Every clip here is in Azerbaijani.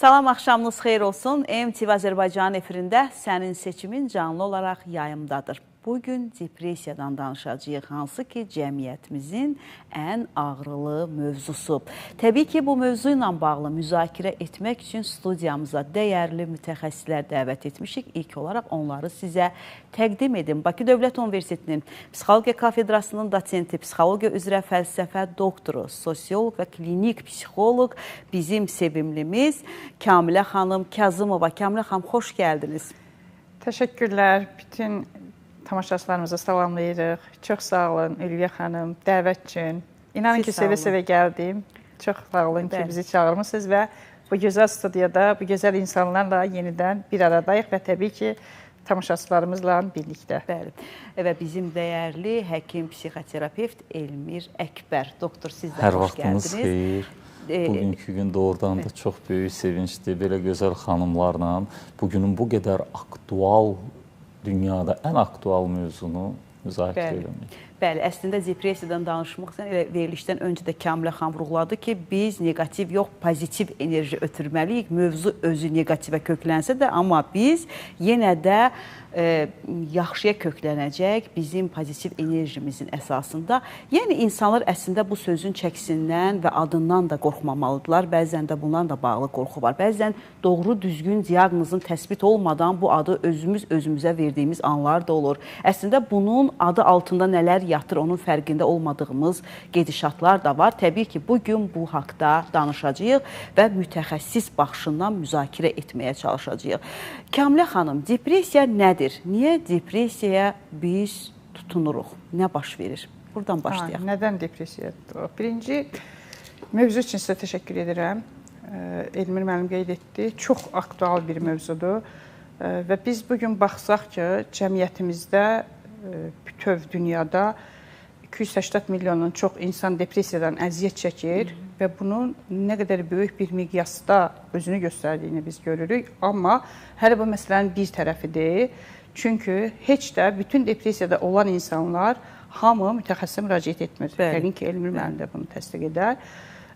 Salam, axşamınız xeyir olsun. MTV Azərbaycan efirində Sənin Seçimin canlı olaraq yayımdadır. Bugün depressiyadan danışacağıq, hansı ki cəmiyyətimizin ən ağrılı mövzusu. Təbii ki, bu mövzu ilə bağlı müzakirə etmək üçün studiyamıza dəyərli mütəxəssislər dəvət etmişik. İlk olaraq onları sizə təqdim edim. Bakı Dövlət Universitetinin Psixologiya Kafedrasının dosenti, psixologiya üzrə fəlsəfə doktoru, sosioloq və klinik psixoloq bizim sevimlimiz Kamilə xanım Kazımova. Kamilə xanım, xoş gəldiniz. Təşəkkürlər. Bütün tamaşaçılarımızı salamlayırıq. Çox sağ olun Ülviyə xanım, dəvət üçün. İnanın ki, sevə-sevə gəldim. Çox sağ olun ki, bizi çağırmışsınız və bu gözəl studiyada, bu gözəl insanlarla yenidən bir aradayıq və təbii ki, tamaşaçılarımızla birlikdə. Bəli. Və bizim dəyərli həkim, psixoterapevt Elmir Əkbər. Doktor, siz də xoş gəldiniz. Hər vaxtınız xeyir. Bugünkü gün doğrudan da çox böyük sevincdir. Belə gözəl xanımlarla bugünün bu qədər aktual, dünyada ən aktual mövzunu müzakirə eləmək. Bəli, əslində depressiyadan danışmaq üçün elə verilişdən öncə də Kamilə xanım vurğuladı ki, biz neqativ yox, pozitiv enerji ötürməliyik. Mövzu özü neqativə köklənsə də, amma biz yenə də yaxşıya köklənəcək bizim pozitiv enerjimizin əsasında. Yəni, insanlar əslində bu sözün çəkisindən və adından da qorxmamalıdırlar. Bəzən də bundan da bağlı qorxu var. Bəzən doğru düzgün diaqnozun təsbit olmadan bu adı özümüz özümüzə verdiyimiz anlar da olur. Əslində bunun adı altında nələr yatır, onun fərqində olmadığımız gedişatlar da var. Təbii ki, bugün bu haqda danışacağıq və mütəxəssis baxışından müzakirə etməyə çalışacağıq. Kamilə xanım, depressiya nədir? Niyə depressiyaya biz tutunuruq? Nə baş verir? Buradan başlayaq. Nədən depressiyaya tutunuruq? Birinci, mövzu üçün sizə təşəkkür edirəm. Elmir müəllim qeyd etdi. Çox aktual bir mövzudur. Və biz bugün baxsaq ki, cəmiyyətimizdə, bütöv dünyada 280 milyondan çox insan depressiyadan əziyyət çəkir və bunun nə qədər böyük bir miqyasda özünü göstərdiyini biz görürük. Amma hələ bu məsələnin bir tərəfidir. Çünki heç də bütün depressiyada olan insanlar hamı mütəxəssisə müraciət etmir. Yəqin ki, Elmir müəllim də bunu təsdiq edər.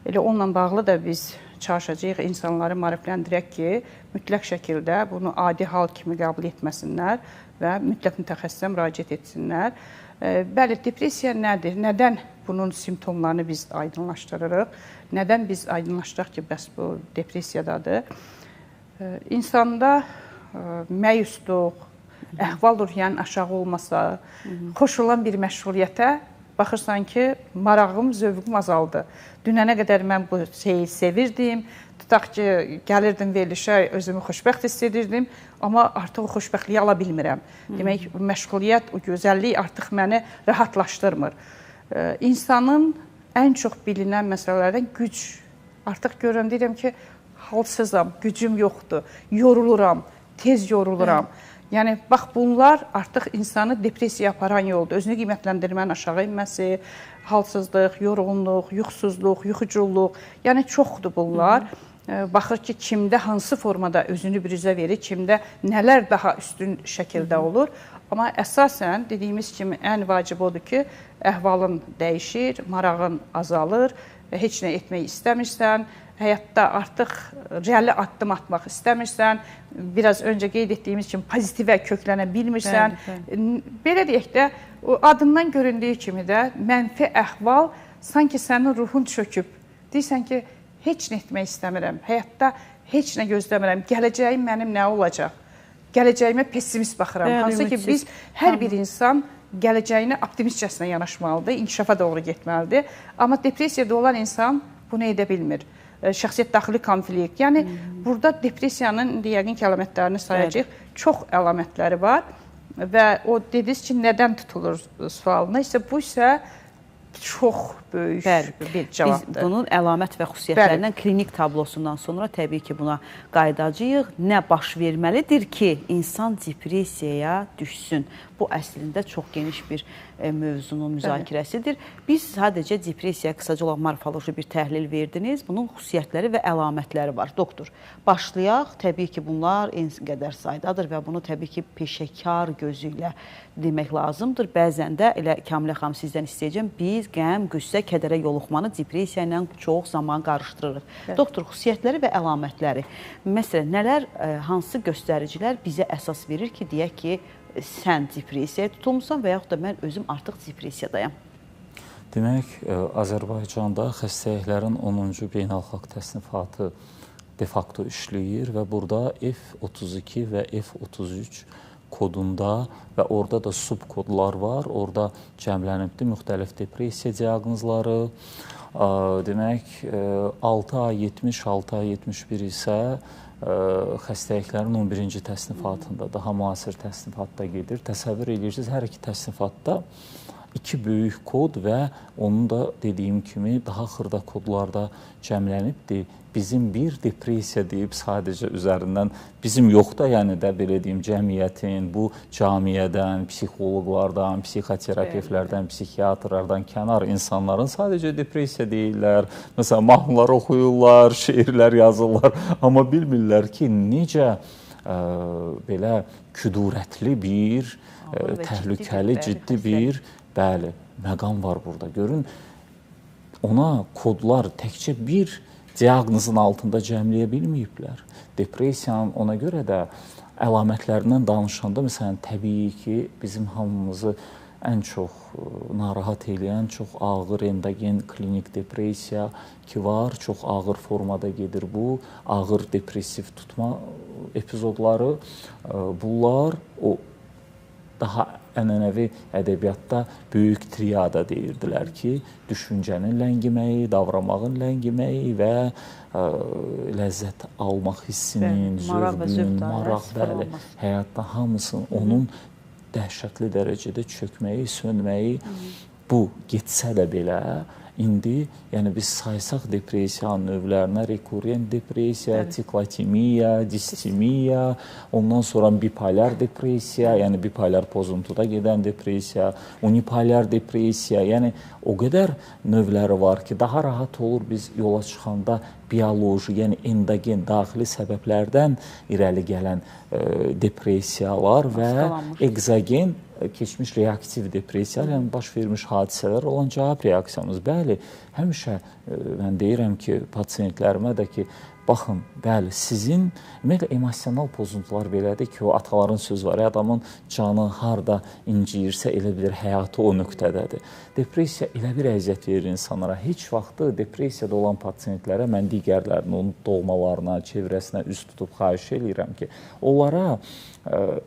Elə onunla bağlı da biz çalışacağıq, insanları maarifləndirək ki, mütləq şəkildə bunu adi hal kimi qəbul etməsinlər və mütləq mütəxəssisə müraciət etsinlər. Bəli, depressiya nədir? Nədən bunun simptomlarını biz aydınlaşdırırıq? Nədən biz aydınlaşdıraq ki, bəs bu depressiyadadır? İnsanda məyusluq, əhval-ruhiyyənin aşağı olmasa, xoş olan bir məşğuliyyətə baxırsan ki, marağım, zövqüm azaldı. Dünənə qədər mən bu şeyi sevirdim. Tutaq ki, gəlirdim verilişə, özümü xoşbəxt hiss edirdim, amma artıq o xoşbəxtliyi ala bilmirəm. Demək, məşğuliyyət, o gözəllik artıq məni rahatlaşdırmır. İnsanın ən çox bilinən məsələlərdən güc. Artıq görürəm, deyirəm ki, halsızam, gücüm yoxdur, yoruluram, tez yoruluram. Yəni, bax, bunlar artıq insanı depressiyaya aparan yoldur. Özünü qiymətləndirmənin aşağı inməsi, halsızlıq, yorğunluq, yuxusuzluq, yuxuculluq, yəni çoxdur bunlar. Baxır ki, kimdə hansı formada özünü büruzə verir, kimdə nələr daha üstün şəkildə olur. Amma əsasən, dediyimiz kimi, ən vacib odur ki, əhvalın dəyişir, marağın azalır, heç nə etmək istəmirsən, həyatda artıq rəli addım atmaq istəmirsən, biraz öncə qeyd etdiyimiz kimi pozitivə köklənə bilmirsən. Bəli, bəli. Belə deyək də, o adından göründüyü kimi də mənfi əhval sanki sənin ruhun çöküb. Deyirsən ki, heç nə etmək istəmirəm, həyatda heç nə gözləmirəm, gələcəyim mənim nə olacaq? Gələcəyimə pessimist baxıram. Bəli, hansı ki, biz hər bir insan gələcəyinə optimistcəsinə yanaşmalıdır, inkişafa doğru getməlidir. Amma depressiyada olan insan bunu edə bilmir. Şəxsiyyət daxili konflikt. Yəni, burada depressiyanın yəqin ki, əlamətlərini sayacağıq. Çox əlamətləri var və o dediniz ki, nədən tutulur sualına isə bu isə çox böyük bir cavabdır. Biz bunun əlamət və xüsusiyyətlərindən, klinik tablosundan sonra təbii ki, buna qayıdacağıq. Nə baş verməlidir ki, insan depressiyaya düşsün? Bu əslində çox geniş bir mövzunun müzakirəsidir. Biz sadəcə depressiyaya qısaca olaraq morfoloji bir təhlil verdiniz. Bunun xüsusiyyətləri və əlamətləri var. Doktor, başlayaq. Təbii ki, bunlar en qədər saydadır və bunu təbii ki, peşəkar gözü ilə demək lazımdır. Bəzən də elə Kamilə xanım sizdən istəyəcəm, biz biz qəm, qüssə, kədərə yoluxmanı depressiya ilə çox zaman qarışdırırıq. Bəli. Doktor, xüsusiyyətləri və əlamətləri. Məsələn, nələr, hansı göstəricilər bizə əsas verir ki, deyək ki, sən depressiyaya tutulmusan və yaxud da mən özüm artıq depressiyadayam? Demək, Azərbaycanda xəstəliklərin 10-cu beynəlxalq təsnifatı de facto işləyir və burada F32 və F33 kodunda və orada da subkodlar var. Orada cəmlənibdir müxtəlif depressiya diaqnozları. Demək, 6A70, 6A71 isə xəstəliklərin 11-ci təsnifatında, daha müasir təsnifatda gedir. Təsəvvür edirsiniz, hər iki təsnifatda iki böyük kod və onun da dediyim kimi daha xırda kodlarda cəmlənibdir. Bizim bir depressiya deyib sadəcə üzərindən bizim yox da, yəni də belə deyim, cəmiyyətin, bu camiyyədən, psixoloqlardan, psixoterapevtlərdən, psixiatrlardan kənar insanların sadəcə depressiya deyirlər. Məsələn, mahnılar oxuyurlar, şeirlər yazırlar, amma bilmirlər ki, necə belə küdurətli bir, təhlükəli, ciddi bir, bəli, məqam var burada. Görün, ona kodlar təkcə bir diaqnozun altında cəmləyə bilməyiblər. Depressiyanın ona görə də əlamətlərindən danışanda, məsələn, təbii ki, bizim hamımızı ən çox narahat eləyən, çox ağır endogen klinik depressiya ki var, çox ağır formada gedir bu, ağır depressiv tutma epizodları. Bunlar o daha ənənəvi ədəbiyyatda böyük triada deyirdilər ki, düşüncənin ləngiməyi, davranmağın ləngiməyi və ləzzət almaq hissinin, zövqün, maraq, bəli, həyatda hamısının onun dəhşətli dərəcədə çökməyi, sönməyi, bu getsə də belə, indi, yəni biz saysaq depressiyanın növlərinə, rekurrent depressiya, tiklotimiya, distimiya, ondan sonra bipolar depressiya, yəni bipolar pozuntuda gedən depressiya, unipolar depressiya, yəni o qədər növləri var ki, daha rahat olur biz yola çıxanda bioloji, yəni endogen, daxili səbəblərdən irəli gələn depressiyalar və ekzogen, keçmiş reaktiv depressiya, yəni baş vermiş hadisələr olan cavab reaksiyamız. Bəli, həmişə mən deyirəm ki, pasiyentlərimə də ki, baxın, bəli, sizin ümumiyyətlə emosional pozuntular belədir ki, o ataların sözü var, adamın canı harda inciyirsə, elə bilir həyatı o nöqtədədir. Depressiya elə bir əziyyət verir insanlara. Heç vaxtı depressiyada olan pasiyentlərə mən digərlərinin, onun doğmalarına, çevrəsinə üz tutub xahiş eləyirəm ki, onlara,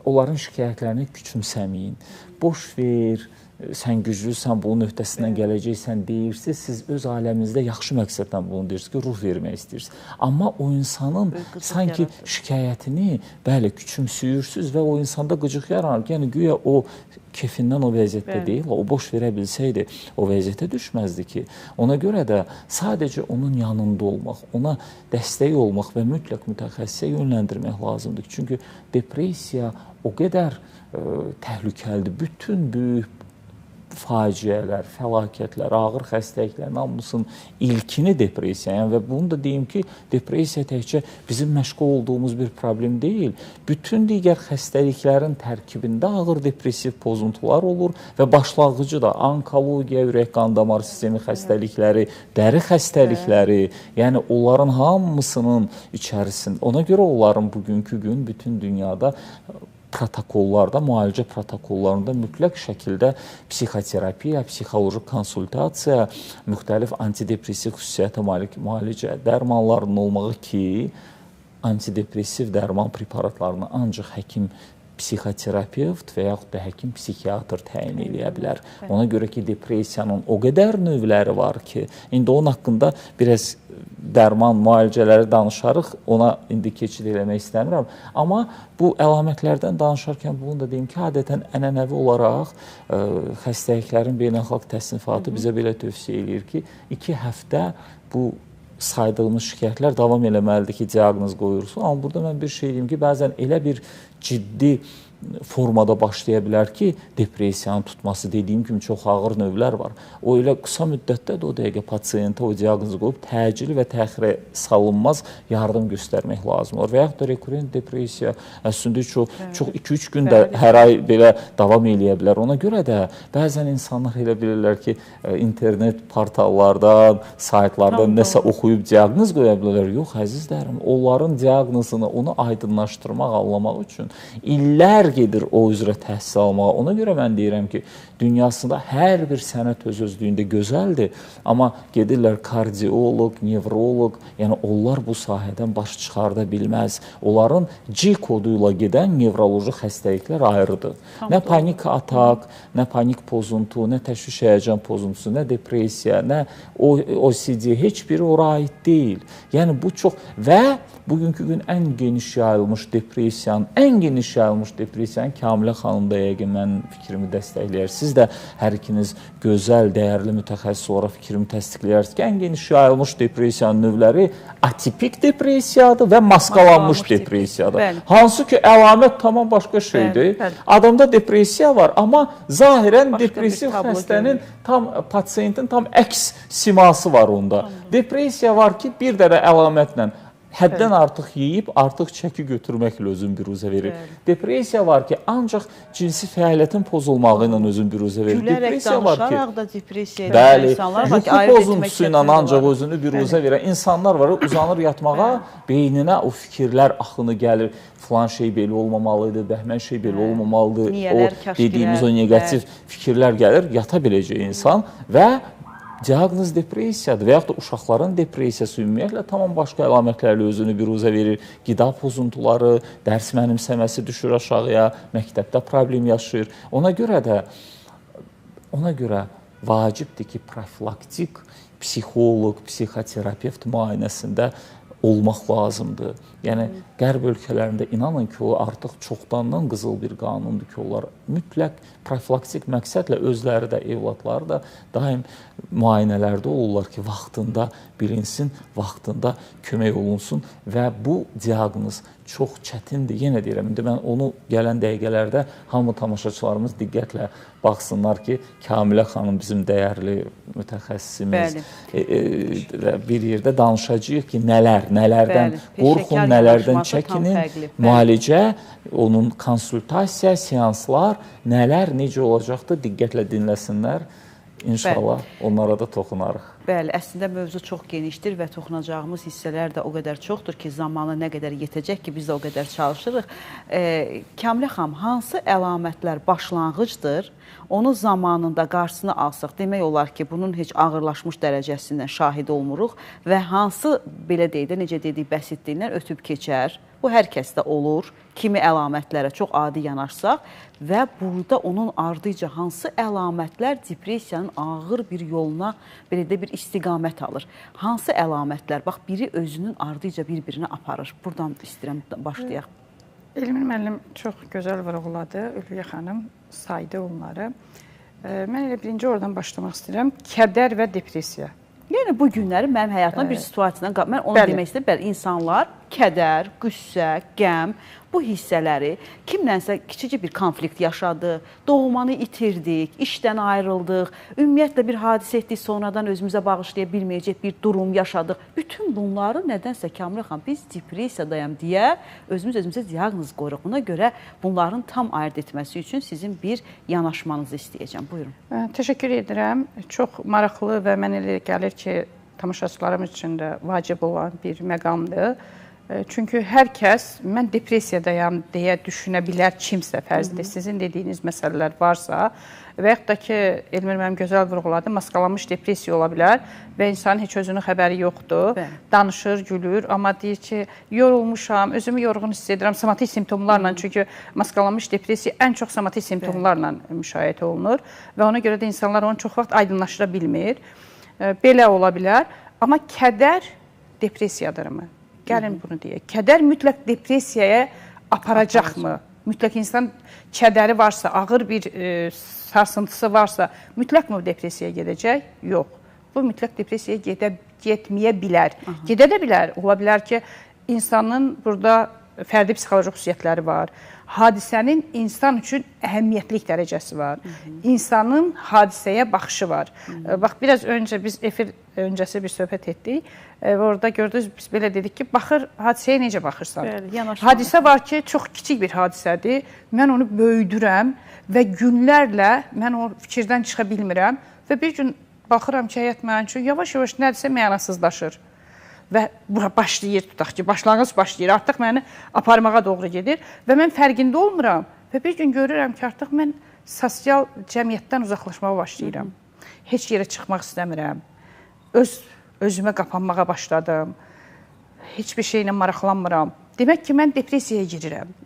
onların şikayətlərini küçümsəməyin. Boş ver, sən güclüsən, bunun öhdəsindən gələcəksən deyirsiniz, siz öz aləminizdə yaxşı məqsədlə bunu deyirsiniz ki, ruh vermək istəyirsiniz. Amma o insanın sanki şikayətini, bəli, küçümsüyürsünüz və o insanda qıcıq yaranır. Yəni, güya o kefindən o vəziyyətdə deyil, o boş verə bilsəydi, o vəziyyətə düşməzdi ki. Ona görə də sadəcə onun yanında olmaq, ona dəstək olmaq və mütləq mütəxəssisə yönləndirmək lazımdır. Çünki depressiya o qədər təhlükəlidir. Bütün böyük faciələr, fəlakətlər, ağır xəstəliklərin hamısının ilkini depressiya. Yəni, və bunu da deyim ki, depressiya təkcə bizim məşğul olduğumuz bir problem deyil. Bütün digər xəstəliklərin tərkibində ağır depressiv pozuntular olur və başlanğıcı da onkologiya, ürək-qan damar sistemi xəstəlikləri, dəri xəstəlikləri, yəni onların hamısının içərisində. Ona görə onların bugünkü gün bütün dünyada protokollarda, müalicə protokollarında mütləq şəkildə psixoterapiya, psixoloji konsultasiya, müxtəlif antidepressiv xüsusiyyətə malik müalicə dərmanlarının olmağı ki, antidepressiv dərman preparatlarını ancaq həkim psixoterapevt və yaxud da həkim psixiatr təyin eləyə bilər. Ona görə ki, depressiyanın o qədər növləri var ki, indi onun haqqında biraz dərman müalicələri danışarıq, ona indi keçid eləmək istəmirəm. Amma bu əlamətlərdən danışarkən bunu da deyim ki, adətən ənənəvi olaraq xəstəliklərin beynəlxalq təsnifatı bizə belə tövsiyə eləyir ki, 2 həftə bu saydığımız şikayətlər davam eləməlidir ki, diaqnoz qoyursun. Amma burada mən bir şey deyim ki, bəzən elə bir ciddi formada başlaya bilər ki, depressiyanın tutması, dediyim kimi çox ağır növlər var. O elə qısa müddətdə də o dəqiqə pasientə o diaqnozu qoyub təcili və təxirə salınmaz yardım göstərmək lazım olur. Və yaxud da rekurrent depressiya əslində çox 2-3 gün də hər ay belə davam eləyə bilər. Ona görə də bəzən insanlar elə bilirlər ki, internet portallardan, saytlardan nəsə oxuyub diaqnoz qoya bilərlər. Yox, əzizlərim, onların diaqnozunu, onu aydınlaşdırmaq, anlamaq üçün illər gedir o üzrə təhsil almağa. Ona görə mən deyirəm ki, dünyasında hər bir sənət öz-özlüyündə gözəldir, amma gedirlər kardioloq, nevroloq, yəni onlar bu sahədən baş çıxarda bilməz. Onların G kodu ilə gedən nevroloji xəstəliklər ayrıdır. Tam nə panik atak, nə panik pozuntu, nə təşviş həyəcan pozuntusu, nə depressiya, nə OCD, heç biri ora aid deyil. Yəni bu çox və bugünkü gün ən geniş yayılmış depressiyanın, Kamilə xanım da yəqin mənim fikrimi dəstəkləyər. Siz də hər ikiniz gözəl, dəyərli mütəxəssis olaraq fikrimi təsdiqləyərsiniz ki, ən geniş yayılmış depressiyanın növləri atipik depressiyadır və maskalanmış depressiyadır. Bəli. Hansı ki, əlamət tamam başqa şeydir. Bəli, bəli. Adamda depressiya var, amma zahirən başqa depressiv xəstənin tam, pasientin tam əks siması var onda. Tamam. Depressiya var ki, bir dənə əlamətlə həddən artıq yeyib, artıq çəki götürməklə özün büruzə verir. Bəli. Depressiya var ki, ancaq cinsi fəaliyyətin pozulmağı ilə özün büruzə verir. Gülərək, depressiya var ki, da depressiya edən insanlar var ki, yuxu pozuntusu ilə ancaq özünü büruzə verən insanlar var, uzanır yatmağa, beyninə o fikirlər axını gəlir. Filan şey belə olmamalıdır, bəhmən şey belə olmamalıdır. Niyələr, o dediyimiz o neqativ fikirlər gəlir, yata biləcək insan və diaqnoz depressiyadır və yaxud da uşaqların depressiyası ümumiyyətlə tamam başqa əlamətlərlə özünü büruzə verir. Qida pozuntuları, dərs mənimsəməsi düşür aşağıya, məktəbdə problem yaşayır. Ona görə vacibdir ki, profilaktik psixoloq, psixoterapevt müayinəsində olmaq lazımdır. Yəni qərb ölkələrində inanın ki, o artıq çoxdandan qızıl bir qanundur ki, onlar mütləq profilaktik məqsədlə özləri də, evladları da daim müayinələrdə olurlar ki, vaxtında bilinsin, vaxtında kömək olunsun və bu diaqnoz çox çətindir. Yenə deyirəm, indi mən onu gələn dəqiqələrdə hamı tamaşaçılarımız diqqətlə baxsınlar ki, Kamilə xanım bizim dəyərli mütəxəssisimiz bir yerdə danışacağıq ki, nələrdən qorxun, nələrdən çəkinin, müalicə, onun konsultasiya, seanslar, nələr, necə olacaqdır, diqqətlə dinləsinlər. İnşallah onlara da toxunarıq. Bəli, əslində mövzu çox genişdir və toxunacağımız hissələr də o qədər çoxdur ki, zamanı nə qədər yetəcək ki, biz də o qədər çalışırıq. Kamilə xanım, hansı əlamətlər başlanğıcdır, onu zamanında qarşısını alsaq, demək olar ki, bunun heç ağırlaşmış dərəcəsindən şahid olmuruq və hansı, belə deyək də, necə dedik, bəsit dillə ötüb keçər, bu hər kəsdə olur, kimi əlamətlərə çox adi yanaşsaq və burada onun ardıca hansı əlamətlər depressiyanın ağır bir yoluna, belə də bir istiqamət alır. Hansı əlamətlər? Bax, biri özünün ardıca bir-birinə aparır. Buradan istəyirəm başlayaq. Elmir müəllim çox gözəl vurğuladı, Ülviyə xanım saydı onları. Mən elə birinci oradan başlamaq istəyirəm. Kədər və depressiya. Yəni bu günləri mənim həyatımda bir situasiyadan, mən onu demək istəyirəm, bəli, insanlar kədər, qüssə, qəm, bu hissələri kimlənsə kiçicik bir konflikt yaşadı, doğmanı itirdik, işdən ayrıldıq, ümumiyyətlə bir hadisə etdik, sonradan özümüzə bağışlaya bilməyəcək bir durum yaşadıq. Bütün bunları nədənsə Kamilə xanım, biz depressiyadayam deyə özümüz özümüzə diaqnoz qoyuruq. Buna görə bunların tam ayırt etməsi üçün sizin bir yanaşmanızı istəyəcəm. Buyurun. Təşəkkür edirəm. Çox maraqlı və mən elə gəlir ki, tamaşaçılarımız üçün də vacib olan bir məqamdır. Çünki hər kəs mən depressiyadayam deyə düşünə bilər kimsə, fərzdir. Sizin dediyiniz məsələlər varsa və yaxud da ki, Elmir müəllim gözəl vurğuladı, maskalanmış depressiya ola bilər və insanın heç özünün xəbəri yoxdur. Bəli. Danışır, gülür, amma deyir ki, yorulmuşam, özümü yorğun hiss edirəm somatik simptomlarla. Çünki maskalanmış depressiya ən çox somatik simptomlarla müşayiət olunur və ona görə də insanlar onu çox vaxt aydınlaşdıra bilmir. Belə ola bilər, amma kədər depressiyadırmı? Gəlin bunu deyək. Kədər mütləq depressiyaya aparacaqmı? Mütləq insan kədəri varsa, ağır bir sarsıntısı varsa, mütləq mi depressiyaya gedəcək? Yox. Bu mütləq depressiyaya getməyə bilər. Gedə də bilər. Ola bilər ki, insanın burada fərdi psixoloji xüsusiyyətləri var. Hadisənin insan üçün əhəmiyyətlik dərəcəsi var. İnsanın hadisəyə baxışı var. Bax, biraz öncə biz efir öncəsi bir söhbət etdik və orada gördünüz, biz belə dedik ki, baxır, hadisəyə necə baxırsan? Bəli, hadisə var ki, çox kiçik bir hadisədir. Mən onu böyüdürəm və günlərlə mən o fikirdən çıxa bilmirəm və bir gün baxıram ki, həyat mənim üçün yavaş-yavaş nədirsə mənasızlaşır. Və bura başlayır, tutaq ki, başlanğıc başlayır, artıq məni aparmağa doğru gedir və mən fərqində olmuram və bir gün görürəm ki, artıq mən sosial cəmiyyətdən uzaqlaşmağa başlayıram. Heç yerə çıxmaq istəmirəm, özümə qapanmağa başladım, heç bir şeylə maraqlanmıram. Demək ki, mən depressiyaya girirəm.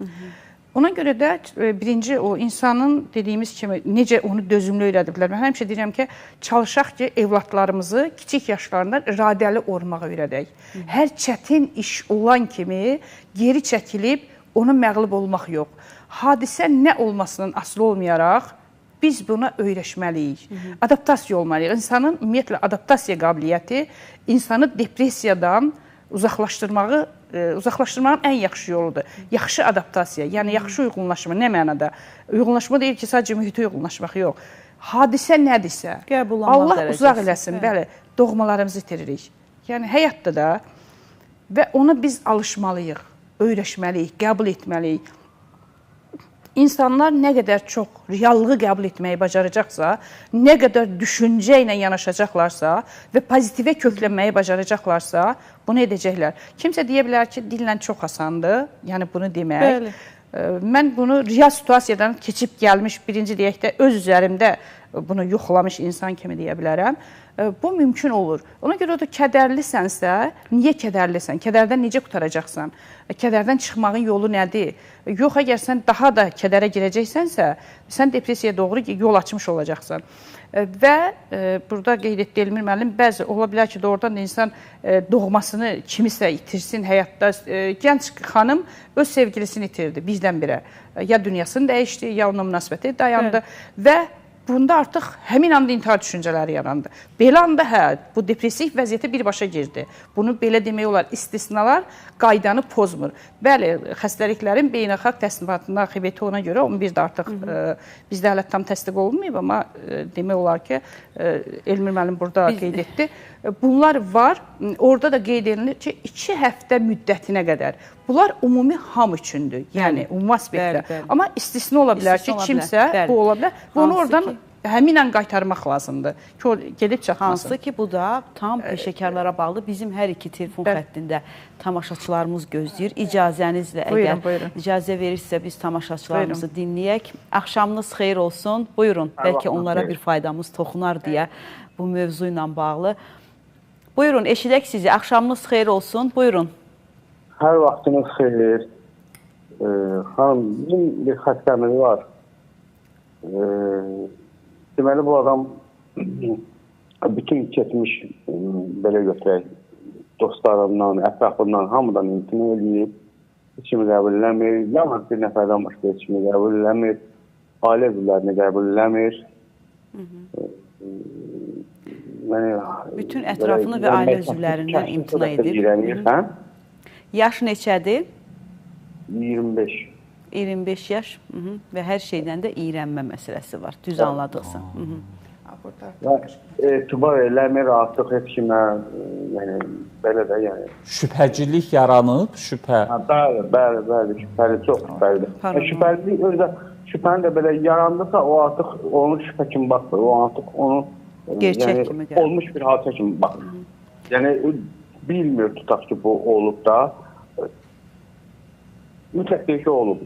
Ona görə də birinci o insanın dediyimiz kimi necə onu dözümlü öyrədiblər. Mən həmişə deyirəm ki, çalışaq ki, evladlarımızı kiçik yaşlarından iradəli olmağa öyrədək. Hər çətin iş olan kimi geri çəkilib ona məğlub olmaq yox. Hadisə nə olmasından asılı olmayaraq biz buna öyrəşməliyik. Adaptasiya olmalıyıq. İnsanın ümumiyyətlə adaptasiya qabiliyyəti insanı depressiyadan uzaqlaşdırmağın ən yaxşı yoludur. Yaxşı adaptasiya, yəni yaxşı uyğunlaşma nə mənada? Uyğunlaşma deyil ki, sadəcə mühitə uyğunlaşmaq yox. Hadisə nədirsə, Allah uzaq eləsin, bəli, doğmalarımızı itiririk. Yəni həyatda da və ona biz alışmalıyıq, öyrəşməliyik, qəbul etməliyik. İnsanlar nə qədər çox reallığı qəbul etməyi bacaracaqsa, nə qədər düşüncə ilə yanaşacaqlarsa və pozitivə köklənməyi bacaracaqlarsa, bunu edəcəklər. Kimsə deyə bilər ki, dillə çox asandır, yəni bunu demək. Bəli. Mən bunu real situasiyadan keçib gəlmiş, birinci deyək də öz üzərimdə bunu yoxlamış insan kimi deyə bilərəm. Bu mümkün olur. Ona görə o da kədərlisənsə, niyə kədərlisən? Kədərdən necə qurtaracaqsan? Kədərdən çıxmağın yolu nədir? Yox, əgər sən daha da kədərə girəcəksənsə, sən depressiyaya doğru yol açmış olacaqsan. Və burada qeyd etdi Elmir müəllim, bəzi ola bilər ki, doğrudan da insan doğmasını kimisə itirsin həyatda. Gənc xanım öz sevgilisini itirdi birdən-birə. Ya dünyasını dəyişdi, ya onunla münasibəti dayandı və bunda artıq həmin anda intihar düşüncələri yarandı. Belə anda hə, bu depressiv vəziyyətə birbaşa girdi. Bunu belə demək olar, istisnalar qaydanı pozmur. Bəli, xəstəliklərin beynəlxalq təsnifatında XBT ona görə 11-də artıq bizdə hələ tam təsdiq olunmayıb, amma demək olar ki, Elmir müəllim burada qeyd etdi. Bunlar var, orada da qeyd edilir ki, 2 həftə müddətinə qədər. Bunlar ümumi ham üçündür, yəni ümumi aspektdə. Amma istisna ola bilər ki, kimsə bu ola bilər. Bunu oradan həmin an qaytarmaq lazımdır ki, o gedib çatmasın. Hansı ki, bu da tam peşəkarlara bağlı. Bizim hər iki telefon xəttində tamaşaçılarımız gözləyir. İcazənizlə, əgər icazə verirsə biz tamaşaçılarımızı dinləyək. Axşamınız xeyir olsun. Buyurun, bəlkə onlara bir faydamız toxunar deyə bu mövzu ilə bağlı. Buyurun, eşidək sizi. Axşamınız xeyir olsun. Buyurun. Hər vaxtınız xeyir. Xanım, bizim bir xəstəmiz var. Deməli, bu adam bütün keçmiş, belə götürək, dostlarından, ətrafından, hamıdan imtina eləyib, heç kimi qəbul eləmir, yalnız bir nəfərdən başqa heç kimi qəbul eləmir, ailə üzvlərini qəbul eləmir. Bütün ətrafını və ailə üzvlərindən imtina edib. Yaş neçədir? 25. 25 yaş və hər şeydən də iyrənmə məsələsi var. Düz anladıqsa. Etibar eləmir artıq heç kimə, yəni belə də, yəni. Şübhəcilik yaranıb, şübhə. Bəli, bəli, bəli, şübhəli, çox şübhəlidir. Şübhəlilik özü də, şübhəni də belə yarandısa, o artıq onu şübhə kimi baxmır, o artıq onu gerçək kimi gəlir. Olmuş bir hadisə kimi baxmır. Yəni, bilmir tutaq ki, bu olub da, mütləq deyir ki, o olub.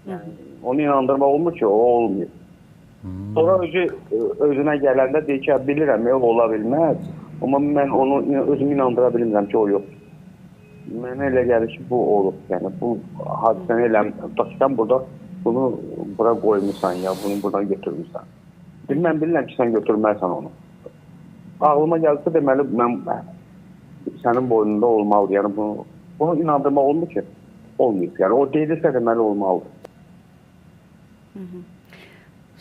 Yəni, onu inandırmaq olmur ki, o olmuyor. Sonra özü özünə gələndə deyir ki, bilirəm, o ola bilməz. Amma mən onu özümü inandıra bilmirəm ki, o yoxdur. Mənə elə gəlir ki, bu olub. Yəni, bu hadisəni elə, tutaq ki, sən burada bunu bura qoymursan ya, bunu buradan götürmürsən. Mən bilirəm ki, sən götürməlisən onu. Ağlıma gəlsə, deməli, mən sənin boynunda olmalıdır. Yəni, bunu inandırmaq olmur ki, olmayıb. Yəni, o deyilirsə, deməli, olmalıdır.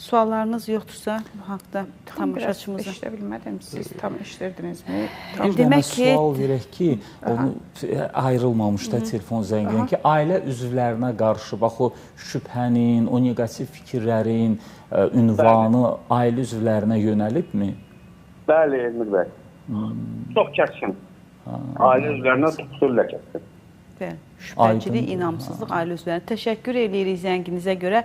Suallarınız yoxdursa bu haqda tamaşaçımıza. Eşidə bilmədim. Siz tam eşidirdinizmi? Bir dənə sual verək ki, onu ayrılmamış da telefon zəngindən ki, ailə üzvlərinə qarşı bax o şübhənin, o neqativ fikirlərin ünvanı ailə üzvlərinə yönəlibmi? Bəli, Elmir bəy. Çox kəskin. Ailə üzvlərinə xüsusilə kəskin. Bəli. Şübhəçilik, inamsızlıq ailə üzvlərinə. Təşəkkür edirik zənginizə görə.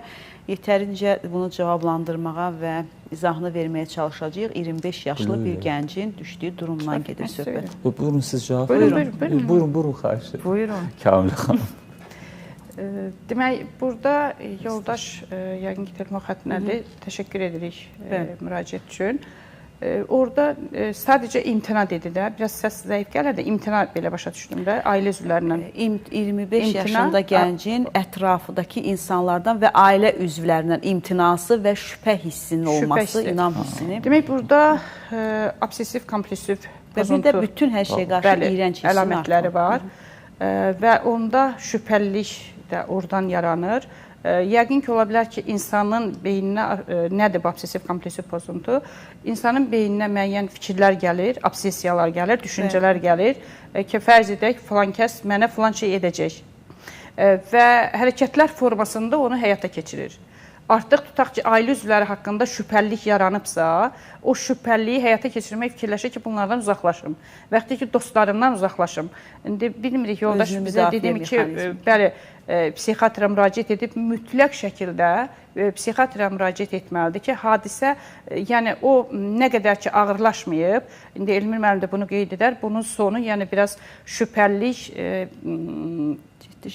Yetərincə bunu cavablandırmağa və izahını verməyə çalışacağıq. 25 yaşlı bir gəncin düşdüyü durumdan gedir söhbət. Buyurun, siz cavab verin. Buyurun, buyurun, xahiş edirəm. Buyurun. Kamilə xanım. Demək, burada yoldaş, yəqin ki, telefon xəttinədir. Təşəkkür edirik müraciət üçün. Orada sadəcə imtina dedi də, biraz səs zəif gəlir də, imtina belə başa düşdüm də, ailə üzvlərindən. 25 yaşında gəncin ətrafındakı insanlardan və ailə üzvlərindən imtinası və şübhə hissinin olması, inam hissini. Demək, burada obsessiv kompulsiv pozuntu. Və bir də bütün hər şeyə qarşı iyrənc hissinin əlamətləri var və onda şübhəlilik də oradan yaranır. Yəqin ki, ola bilər ki, insanın beyninə, nədir bu obsessiv kompulsiv pozuntu? İnsanın beyninə müəyyən fikirlər gəlir, obsessiyalar gəlir, düşüncələr gəlir ki, fərz edək, filan kəs mənə filan şey edəcək və hərəkətlər formasında onu həyata keçirir. Artıq tutaq ki, ailə üzvləri haqqında şübhəlilik yaranıbsa, o şübhəliliyi həyata keçirmək fikirləşir ki, bunlardan uzaqlaşım. Və yaxud ki, dostlarımdan uzaqlaşım. İndi bilmirik, yoldaş bizə dedim ki, bəli, psixiatra müraciət edib, mütləq şəkildə psixiatra müraciət etməlidir ki, hadisə, yəni o nə qədər ki ağırlaşmayıb, indi Elmir müəllim də bunu qeyd edər, bunun sonu, yəni biraz şübhəlilik,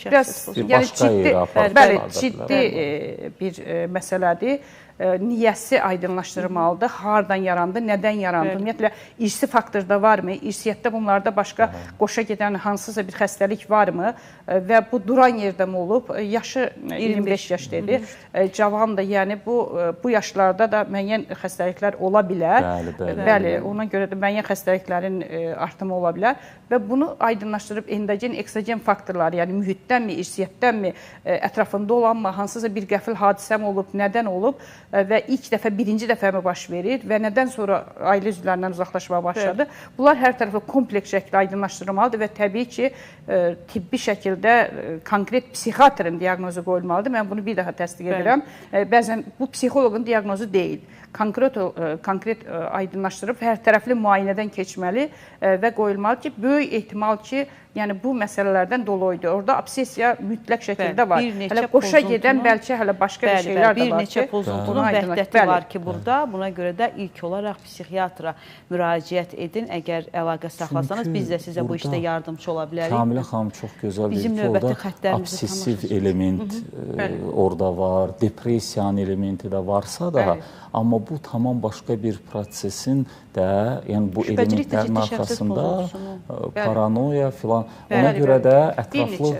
biraz, yəni ciddi, bəli, ciddi bir məsələdir. Niyəsi aydınlaşdırılmalıdır, hardan yarandı, nədən yarandı. Ümumiyyətlə, irsi faktor da varmı? İrsiyyətdə bunlarda başqa qoşa gedən hansısa bir xəstəlik varmı? Və bu duran yerdə mi olub? Yaşı 25 yaş dedi. Cavan da, yəni bu yaşlarda da müəyyən xəstəliklər ola bilər. Bəli, ona görə də müəyyən xəstəliklərin artımı ola bilər. Və bunu aydınlaşdırıb endogen, eksogen faktorları, yəni mühitdənmi, irsiyyətdənmi, ətrafında olanmı, hansısa bir qəfil hadisə mi olub, nədən olub və ilk dəfə, birinci dəfə mi baş verir və nədən sonra ailə üzvlərindən uzaqlaşmağa başladı. Bunlar hər tərəfli kompleks şəkildə aydınlaşdırılmalıdır və təbii ki, tibbi şəkildə konkret psixiatrın diaqnozu qoyulmalıdır. Mən bunu bir daha təsdiq edirəm. Bəzən bu psixoloqun diaqnozu deyil. Konkret aydınlaşdırıb hər tərəfli müayinədən keçməli və qoyulmalı ki, böyük ehtimal ki, yəni bu məsələlərdən doluydu. Orada obsessiya mütləq şəkildə var. Hələ qoşa gedən bəlkə hələ başqa bir şeylər də var ki. Bir neçə pozuntunun vəhdəti var ki burada. Buna görə də ilk olaraq psixiatra müraciət edin. Əgər əlaqə saxlasanız, biz də sizə bu işdə yardımçı ola bilərik. Kamilə xanım çox gözəl deyir ki, orada obsessiv element orada var, depressiyanın elementi də varsa da, amma bu tamam başqa bir prosesin də, yəni bu elementlərin arxasında paranoya filan. Ona görə də ətraflı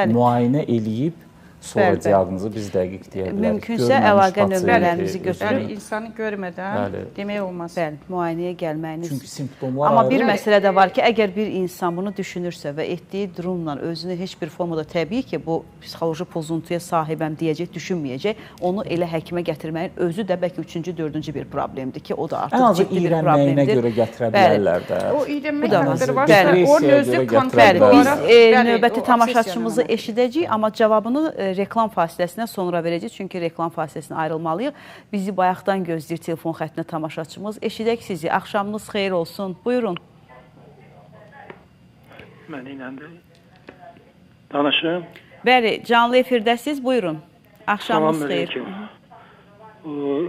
müayinə eləyib, sonra diaqnozu biz dəqiq deyə bilərik. Mümkünsə əlaqə nömrələrimizi götürün. İnsanı görmədən demək olmaz. Bəli, müayinəyə gəlməyiniz. Çünki simptomlar ayrı. Amma bir məsələ də var ki, əgər bir insan bunu düşünürsə və etdiyi durumla özünü heç bir formada təbii ki, bu psixoloji pozuntuya sahibəm deyəcək, düşünməyəcək, onu elə həkimə gətirməyin özü də bəlkə üçüncü, dördüncü bir problemdir ki, o da artıq ciddi bir problemdir. Ən azı iyrənməyinə görə gətirə bilərlər də. O iyrənmək faktoru varsa, onun özü konkret olaraq. Biz növbəti tamaşaçımızı eşidəcəyik, amma cavabını reklam fasiləsindən sonra verəcək, çünki reklam fasiləsindən ayrılmalıyıq. Bizi bayaqdan gözləyir telefon xəttinə tamaşaçımız. Eşidək sizi. Axşamınız xeyir olsun. Buyurun. Mən ilə də danışım. Bəli, canlı efirdəsiz. Buyurun. Axşamınız xeyir.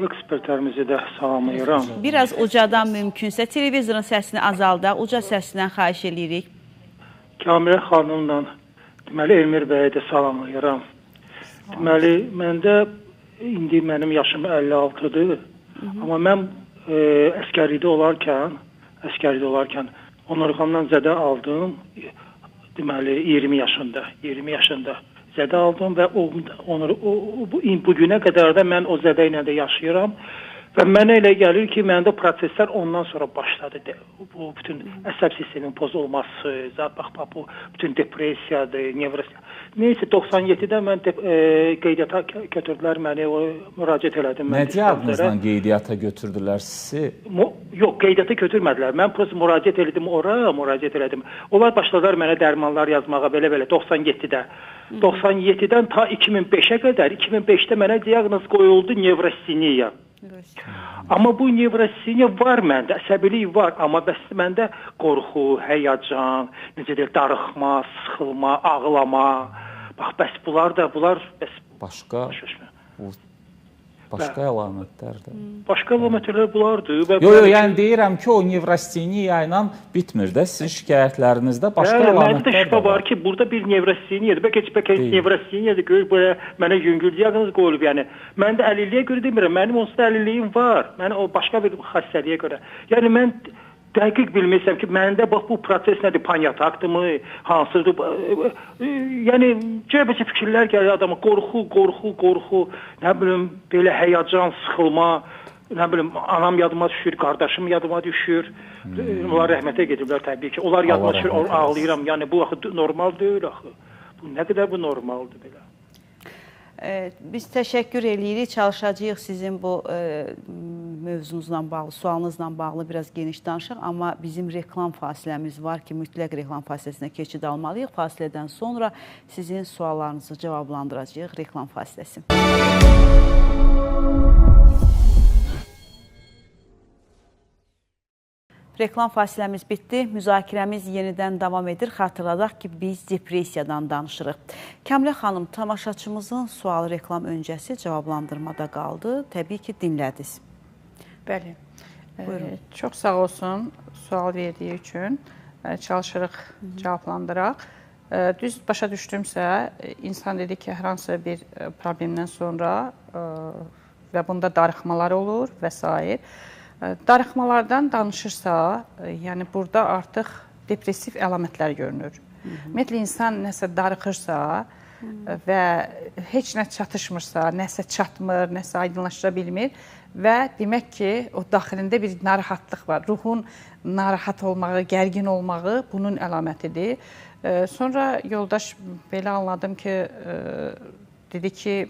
Ekspertlərimizi də salamlayıram. Biraz ucadan mümkünsə, televizorun səsini azaldaq, uca səsinə xahiş eləyirik. Kamilə xanımla, deməli, Elmir bəyi də salamlayıram. Deməli, məndə indi mənim yaşım 56-dır. Amma mən əskərlikdə olarkən onurğamdan zədə aldım. Deməli, 20 yaşında zədə aldım və bu günə qədər də mən o zədə ilə də yaşayıram. Və mənə elə gəlir ki, məndə proseslər ondan sonra başladı. Bu bütün əsəb sisteminin pozulması, bax bu bütün depressiyadır, nevrosiya. Neysə 97-də mən qeydiyyata götürdülər məni, o müraciət elədim mən. Nə diaqnozla qeydiyyata götürdülər sizi? Yox, qeydiyyata götürmədilər. Mən prosta müraciət elədim ora, müraciət elədim. Onlar başladılar mənə dərmanlar yazmağa belə-belə 97-də. 97-dən ta 2005-ə qədər, 2005-də mənə diaqnoz qoyuldu nevrosteniya. Amma bu nevrosteniya var məndə, əsəbilik var, amma bəs məndə qorxu, həyəcan, necə deyir, darıxma, sıxılma, ağlama. Bax, bəs bunlar da, bunlar bəs başqa bu başqa əlamətlərdir. Başqa əlamətlər bunlardır. Yox, yox, yəni deyirəm ki, o nevrosteniya ilə bitmir də, sizin şikayətlərinizdə başqa əlamətlər də var. Məndə də şübhə var ki, burada bir nevrosteniyadır. Bəlkə nevrosteniyadır, görür, belə mənə yüngül diaqnoz qoyulub. Yəni, mən də əlilliyə görə demirəm, mənim onsuz da əlilliyim var. Mən o başqa bir xəstəliyə görə. Yəni, mən dəqiq bilmirəm ki, məndə bax bu proses nədir, panik atakdırmı, hansıdır, yəni cəbəcə fikirlər gəlir adama, qorxu, qorxu, qorxu, nə bilim, belə həyəcan, sıxılma, nə bilim, anam yadıma düşür, qardaşım yadıma düşür, onlar rəhmətə gediblər təbii ki, onlar yadıma düşür, ağlayıram, yəni bu axı normal deyil axı, bu nə qədər bu normaldır belə. Biz təşəkkür eləyirik, çalışacağıq sizin bu mövzunuzla bağlı, sualınızla bağlı biraz geniş danışaq, amma bizim reklam fasiləmiz var ki, mütləq reklam fasiləsinə keçid almalıyıq. Fasilədən sonra sizin suallarınızı cavablandıracağıq. Reklam fasiləsi. Reklam fasiləmiz bitdi. Müzakirəmiz yenidən davam edir. Xatırladaq ki, biz depressiyadan danışırıq. Kamilə xanım, tamaşaçımızın sualı reklam öncəsi cavablandırmada qaldı. Təbii ki, dinlədiniz. Bəli. Buyurun. Çox sağ olsun sual verdiyi üçün. Çalışırıq cavablandıraq. Düz başa düşdümsə, insan dedi ki, hər hansı bir problemdən sonra və bunda darıxmalar olur və s. Darıxmalardan danışırsa, yəni burada artıq depressiv əlamətlər görünür. Ümumiyyətlə, insan nəsə darıxırsa və heç nə çatışmırsa, nəsə çatmır, nəsə aydınlaşdıra bilmir və demək ki, o daxilində bir narahatlıq var. Ruhun narahat olmağı, gərgin olmağı bunun əlamətidir. Sonra yoldaş belə anladım ki, dedi ki,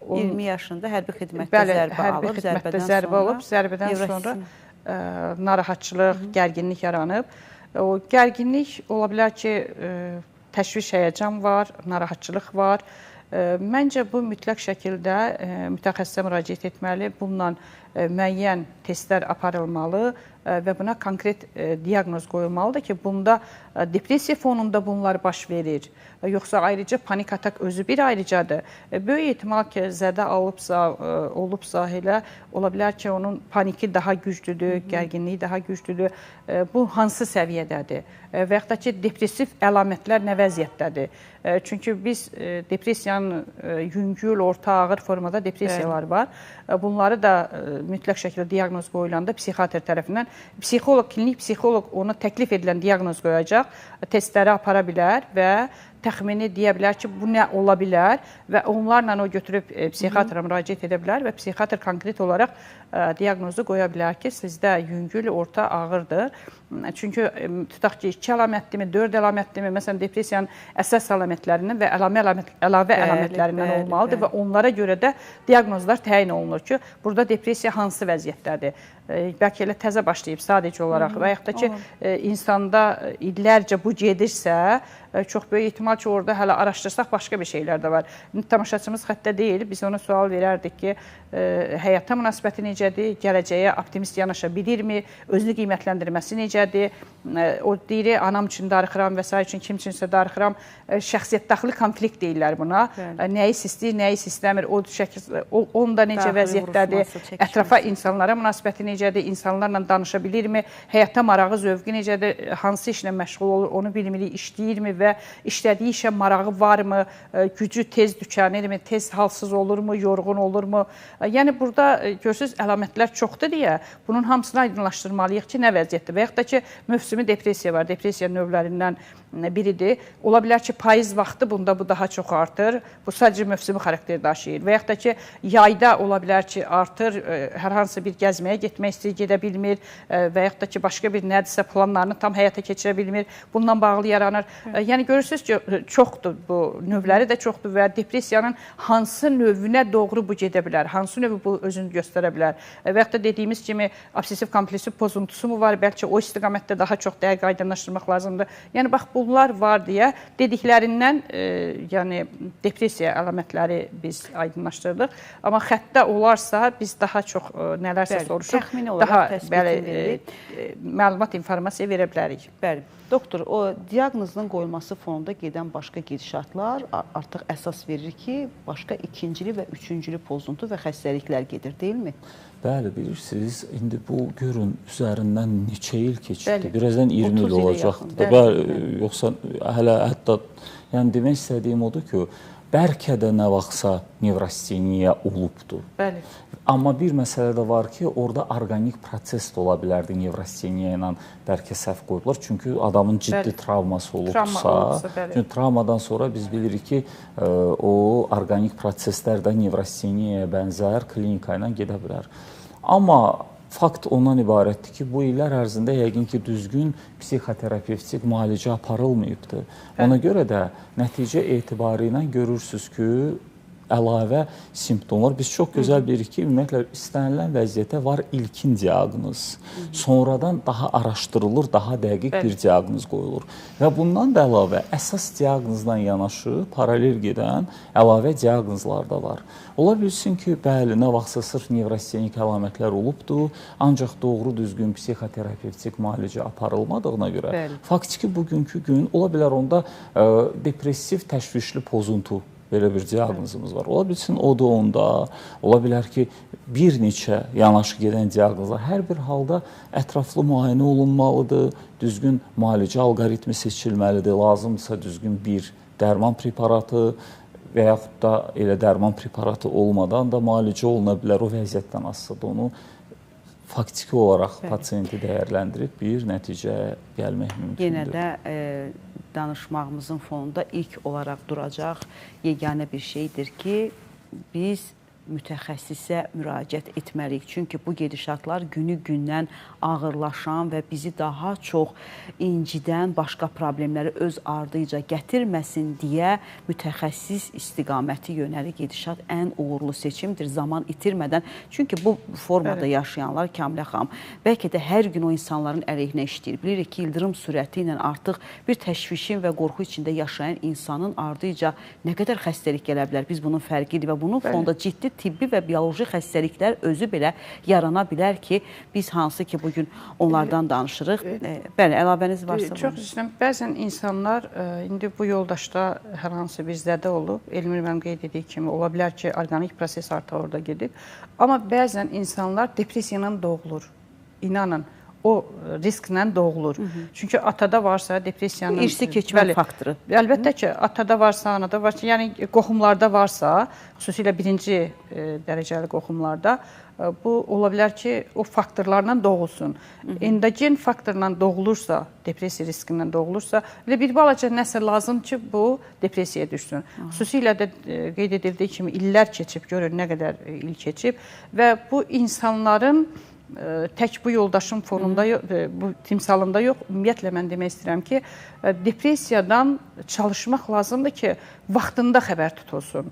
20 yaşında hərbi xidmətdə zərbə alıb, zərbə alıb, zərbədən sonra narahatçılıq, gərginlik yaranıb. O gərginlik ola bilər ki, təşviş, həyəcan var, narahatçılıq var. Məncə bu mütləq şəkildə mütəxəssisə müraciət etməli, bununla müəyyən testlər aparılmalı və buna konkret diaqnoz qoyulmalıdır ki, bunda depressiya fonunda bunlar baş verir. Yoxsa ayrıca panik atak özü bir ayrıcadır. Böyük ehtimal ki, zədə alıbsa, olubsa elə ola bilər ki, onun paniki daha güclüdür, gərginliyi daha güclüdür. Bu hansı səviyyədədir? Və yaxud da ki, depressiv əlamətlər nə vəziyyətdədir? Çünki biz depressiyanın yüngül, orta, ağır formada depressiyalar var. Bunları da mütləq şəkildə diaqnoz qoyulanda psixiatr tərəfindən psixoloq, klinik psixoloq ona təklif edilən diaqnoz qoyacaq, testləri apara bilər və təxmini deyə bilər ki, bu nə ola bilər və onlarla o götürüb psixiatra müraciət edə bilər və psixiatr konkret olaraq diaqnozu qoya bilər ki, sizdə yüngül, orta, ağırdır. Çünki tutaq ki, 2 əlamətdirmi, 4 əlamətdirmi, məsələn, depressiyanın əsas əlamətlərindən və əlavə əlamətlərindən olmalıdır və onlara görə də diaqnozlar təyin olunur ki, burada depressiya hansı vəziyyətdədir? Bəlkə elə təzə başlayıb sadəcə olaraq və yaxud da ki, insanda illərcə bu gedirsə, çox böyük ehtimal ki, orada hələ araşdırsaq başqa bir şeylər də var. Tamaşaçımız xəttə deyil, biz ona sual verərdik ki, həyata münasibəti necədir, gələcəyə optimist yanaşa bilirmi, özünü qiymətləndirməsi necədir, o deyir, anam üçün darıxıram və s. üçün, kim üçünsə darıxıram, şəxsiyyət daxili konflikt deyirlər buna. Nəyi istəyir, nəyi istəmir, onda necə vəziyyətdədir, ətrafa insanlara münasibəti necədir, insanlarla danışa bilirmi, həyata marağı, zövqü necədir, hansı işlə məşğul olur, onu bilmirik, işləyirmi və işlədiyi İşlədiyi işə marağı varmı, gücü tez tükənirmi, tez halsız olurmu, yorğun olurmu? Yəni burada görürsüz, əlamətlər çoxdur deyə bunun hamısını aydınlaşdırmalıyıq ki, nə vəziyyətdir. Və yaxud da ki, mövsümi depressiya var, depressiya növlərindən biridir. Ola bilər ki, payız vaxtı bunda bu daha çox artır. Bu sadəcə mövsümi xarakter daşıyır. Və yaxud da ki, yayda ola bilər ki, artır, hər hansı bir gəzməyə getmək istəyir, gedə bilmir və yaxud da ki, başqa bir nədirsə planlarını tam həyata keçirə bilmir. Bununla bağlı yaranır. Yəni görürsünüz ki, çoxdur bu növləri də çoxdur və depressiyanın hansı növünə doğru bu gedə bilər, hansı növü bu özünü göstərə bilər. Və yaxud da dediyimiz kimi obsessiv kompulsiv pozuntusu mu var, bəlkə o istiqamətdə daha çox dəqiq aydınlaşdırmaq lazımdır. Yəni bax bunlar var deyə dediklərindən yəni depressiya əlamətləri biz aydınlaşdırdıq. Amma xəttdə olarsa biz daha çox nələrsə soruşup təxmini olaraq təsbitin veririk. Məlumat, informasiya verə bilərik. Bəli. Doktor, o diaqnozun qoyulması fonunda gedən başqa gedişatlar artıq əsas verir ki, başqa ikincili və üçüncülü pozuntu və xəstəliklər gedir, deyilmi? Bəli, bilirsiniz, indi bu görün üzərindən neçə il keçibdir. Birazdan 20 il olacaqdır. Bəli, yoxsa hələ hətta, yəni demək istədiyim odur ki, bəlkə də nə vaxtsa nevrasteniya olubdur. Bəli. Amma bir məsələ də var ki, orada orqanik proses də ola bilərdi nevrasteniya ilə bəlkə səhv qoyublar. Çünki adamın ciddi travması olubsa, çünki travmadan sonra biz bilirik ki, o orqanik proseslər də nevrasteniyaya bənzər klinika ilə gedə bilər. Amma fakt ondan ibarətdir ki, bu illər ərzində yəqin ki, düzgün psixoterapevtik müalicə aparılmayıbdır. Ona görə də nəticə etibarı ilə görürsünüz ki, əlavə simptomlar. Biz çox gözəl bilirik ki, ümumiyyətlə, istənilən vəziyyətə var ilkin diaqnoz. Sonradan daha araşdırılır, daha dəqiq bir diaqnoz qoyulur. Və bundan da əlavə, əsas diaqnozla yanaşı, paralel gedən əlavə diaqnozlar da var. Ola bilsin ki, bəli, nə vaxtsa sırf nevrastenik əlamətlər olubdur, ancaq doğru düzgün psixoterapevtik müalicə aparılmadığına görə, faktiki bugünkü gün ola bilər onda depressiv təşvişli pozuntu belə bir diaqnozumuz var. Ola bilsin o da onda, ola bilər ki, bir neçə yanaşı gedən diaqnozlar. Hər bir halda ətraflı müayinə olunmalıdır, düzgün müalicə alqoritmi seçilməlidir, lazımdırsa düzgün bir dərman preparatı və yaxud da elə dərman preparatı olmadan da müalicə oluna bilər. O vəziyyətdən asılıdır, onu faktiki olaraq pasiyenti dəyərləndirib bir nəticəyə gəlmək mümkündür. Yenə də danışmağımızın fonunda ilk olaraq duracaq yeganə bir şeydir ki, biz mütəxəssisə müraciət etməliyik. Çünki bu gedişatlar günü-gündən ağırlaşan və bizi daha çox incidən başqa problemləri öz ardıca gətirməsin deyə mütəxəssis istiqaməti yönəli gedişat ən uğurlu seçimdir, zaman itirmədən. Çünki bu formada yaşayanlar, Kamilə xanım, bəlkə də hər gün o insanların əleyhinə işləyir. Bilirik ki, ildırım sürəti ilə artıq bir təşvişin və qorxu içində yaşayan insanın ardıca nə qədər xəstəlik gələ bilər. Biz bunun fərqidir və bunun fonda ciddi tibbi və bioloji xəstəliklər özü belə yarana bilər ki, biz hansı ki bugün onlardan danışırıq. Bəli, əlavəniz varsa. Çox istəyirəm. Bəzən insanlar indi bu yoldaşda hər hansı bir zədə olub, Elmir müəllim qeyd etdiyi kimi, ola bilər ki, orqanik proses artıq orada gedib. Amma bəzən insanlar depressiya ilə doğulur. İnanın, o risklə doğulur. Çünki atada varsa depressiyanın... İrsi keçmə faktoru. Əlbəttə ki, atada varsa, anada varsa, yəni qohumlarda varsa, xüsusilə birinci dərəcəli qohumlarda, bu ola bilər ki, o faktorlarla doğulsun. Endogen faktorla doğulursa, depressiya riskindən doğulursa, elə bir balaca nəsə lazım ki, bu depressiyaya düşsün. Xüsusilə də qeyd edildiyi kimi illər keçib, görün nə qədər il keçib və bu insanların tək bu yoldaşın fonunda, bu timsalında yox, ümumiyyətlə mən demək istəyirəm ki, depressiyadan çalışmaq lazımdır ki, vaxtında xəbər tutulsun.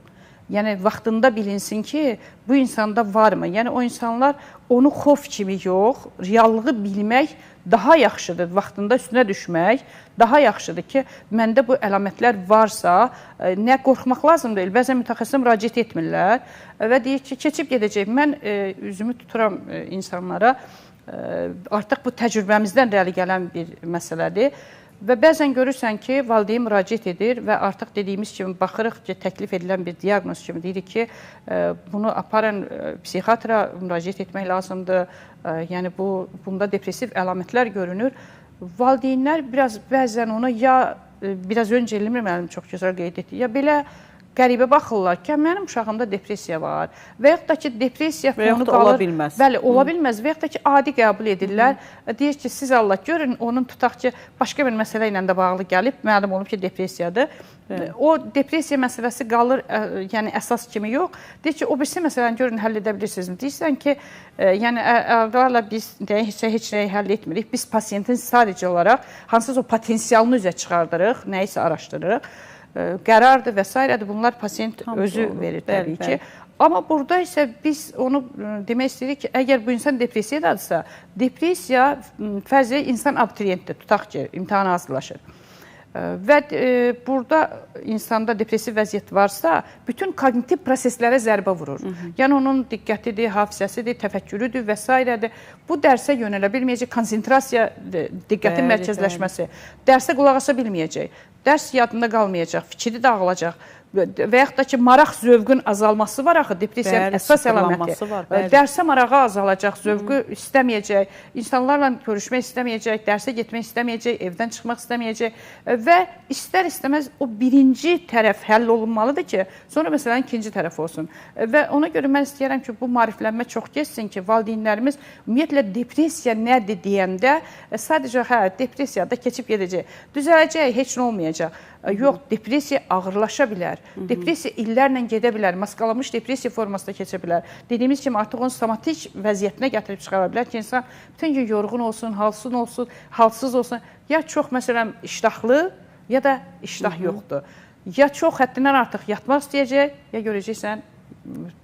Yəni, vaxtında bilinsin ki, bu insanda varmı? Yəni, o insanlar onu xof kimi yox, reallığı bilmək daha yaxşıdır. Vaxtında üstünə düşmək daha yaxşıdır ki, məndə bu əlamətlər varsa, nə qorxmaq lazım deyil. Bəzən mütəxəssisə müraciət etmirlər və deyir ki, keçib gedəcək. Mən üzümü tuturam insanlara, artıq bu təcrübəmizdən rəli gələn bir məsələdir. Və bəzən görürsən ki, valideyn müraciət edir və artıq dediyimiz kimi baxırıq ki, təklif edilən bir diaqnoz kimi deyirik ki, bunu aparın psixiatra müraciət etmək lazımdır. Yəni bunda depressiv əlamətlər görünür. Valideynlər biraz bəzən ona ya biraz öncə Elmir müəllim çox gözəl qeyd etdi. Ya belə qəribə baxırlar ki, mənim uşağımda depressiya var və yaxud da ki, depressiya fonu qalır. Ola bilməz. Bəli, ola bilməz və yaxud da ki, adi qəbul edirlər. Deyir ki, siz Allah görün, onun tutaq ki, başqa bir məsələ ilə də bağlı gəlib, məlum olub ki, depressiyadır. Bəli. O depressiya məsələsi qalır, yəni əsas kimi yox. Deyir ki, o birisi məsələni görün, həll edə bilirsinizmi? Deyirsən ki, yəni əvvəla biz heç nəyi həll etmirik. Biz pasiyentin sadəcə olaraq hansısa o potensialını üzə çıxardırıq, nəyisə araşdırırıq. Qərardır və s. Bunlar pasiyent özü verir təbii ki. Amma burada isə biz onu demək istəyirik ki, əgər bu insan depressiyadadırsa, depressiya fərz edək insan abituriyentdir, tutaq ki, imtahana hazırlaşır. Və burada insanda depressiv vəziyyət varsa, bütün koqnitiv proseslərə zərbə vurur. Yəni onun diqqətidir, hafizəsidir, təfəkkürüdür və s. Bu dərsə yönələ bilməyəcək, konsentrasiya, diqqətin mərkəzləşməsi, dərsə qulaq asa bilməyəcək, dərs yadında qalmayacaq, fikri dağılacaq və yaxud da ki, maraq zövqün azalması var axı, depressiyanın əsas əlaməti. Dərsə marağı azalacaq, zövqü istəməyəcək, insanlarla görüşmək istəməyəcək, dərsə getmək istəməyəcək, evdən çıxmaq istəməyəcək və istər-istəməz o birinci tərəf həll olunmalıdır ki, sonra məsələn ikinci tərəf olsun. Və ona görə mən istəyirəm ki, bu maariflənmə çox getsin ki, valideynlərimiz ümumiyyətlə depressiya nədir deyəndə sadəcə hə, depressiya da keçib gedəcək, düzələcək, heç nə olmayacaq. Yox, depressiya ağırlaşa bilər. Depressiya illərlə gedə bilər, maskalanmış depressiya formasında keçə bilər. Dediyimiz kimi artıq onun somatik vəziyyətinə gətirib çıxara bilər ki, insan bütün gün yorğun olsun, halsız olsun. Ya çox məsələn iştahlı, ya da iştah yoxdur. Ya çox həddindən artıq yatmaq istəyəcək, ya görəcəksən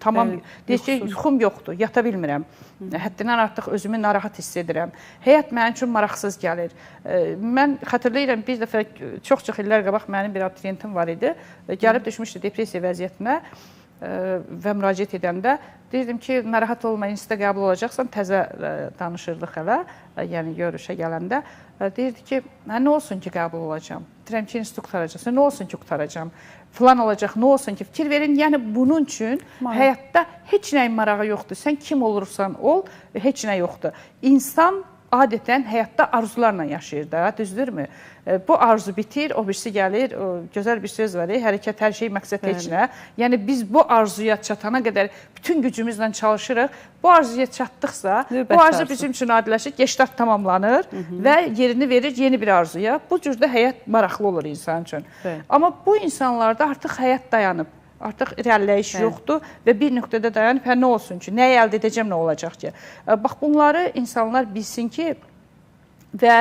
tamam, deyir ki, yuxum yoxdur, yata bilmirəm. Həddindən artıq özümü narahat hiss edirəm. Həyat mənim üçün maraqsız gəlir. Mən xatırlayıram, bir dəfə çox-çox illər qabaq mənim bir abituriyentim var idi. Gəlib düşmüşdü depressiya vəziyyətinə və müraciət edəndə deyirdim ki, narahat olma, instituta qəbul olacaqsan, təzə danışırdıq hələ, yəni görüşə gələndə. Deyirdi ki, nə olsun ki, qəbul olacam? Deyirəm ki, institutu qurtaracaqsan, nə olsun ki, qurtaracam? Filan olacaq, nə olsun ki, fikir verin. Yəni bunun üçün həyatda heç nəyin marağı yoxdur. Sən kim olursan ol, heç nə yoxdur. İnsan adətən həyatda arzularla yaşayır da, düzdürmü? Bu arzu bitir, o birisi gəlir, o gözəl bir söz var, hərəkət hər şey, məqsəd heç nə. Yəni biz bu arzuya çatana qədər bütün gücümüzlə çalışırıq. Bu arzuya çatdıqsa, bu arzu bizim üçün adiləşir, geştart tamamlanır və yerini verir yeni bir arzuya. Bu cürdə həyat maraqlı olur insan üçün. Amma bu insanlarda artıq həyat dayanıb. Artıq irəliləyiş yoxdur və bir nöqtədə dayanıb, hə, nə olsun ki, nəyi əldə edəcəm, nə olacaq ki? Bax, bunları insanlar bilsin ki və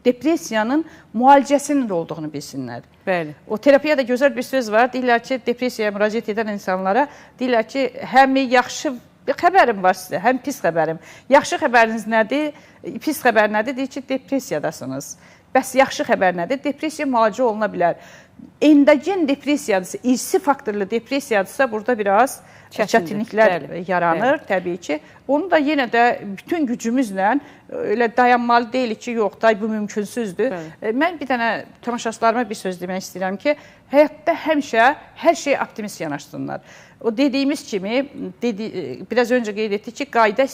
depressiyanın müalicəsinin də olduğunu bilsinlər. Bəli. O terapiyada gözəl bir söz var, deyirlər ki, depressiyaya müraciət edən insanlara, deyirlər ki, həm yaxşı xəbərim var sizə, həm pis xəbərim. Yaxşı xəbəriniz nədir, pis xəbər nədir? Deyir ki, depressiyadasınız. Bəs yaxşı xəbər nədir? Depressiya müalicə oluna bilər. Endogen depressiyadırsa, irsi faktorlu depressiyadırsa burada biraz çətinliklər yaranır təbii ki. Onu da yenə də bütün gücümüzlə elə dayanmalı deyilik ki, yox, day bu mümkünsüzdür. Bəli. Mən bir dənə tamaşaçılarıma bir söz demək istəyirəm ki, həyatda həmişə hər şey optimist yanaşsınlar. O dediyimiz kimi, biraz öncə qeyd etdik ki, qayda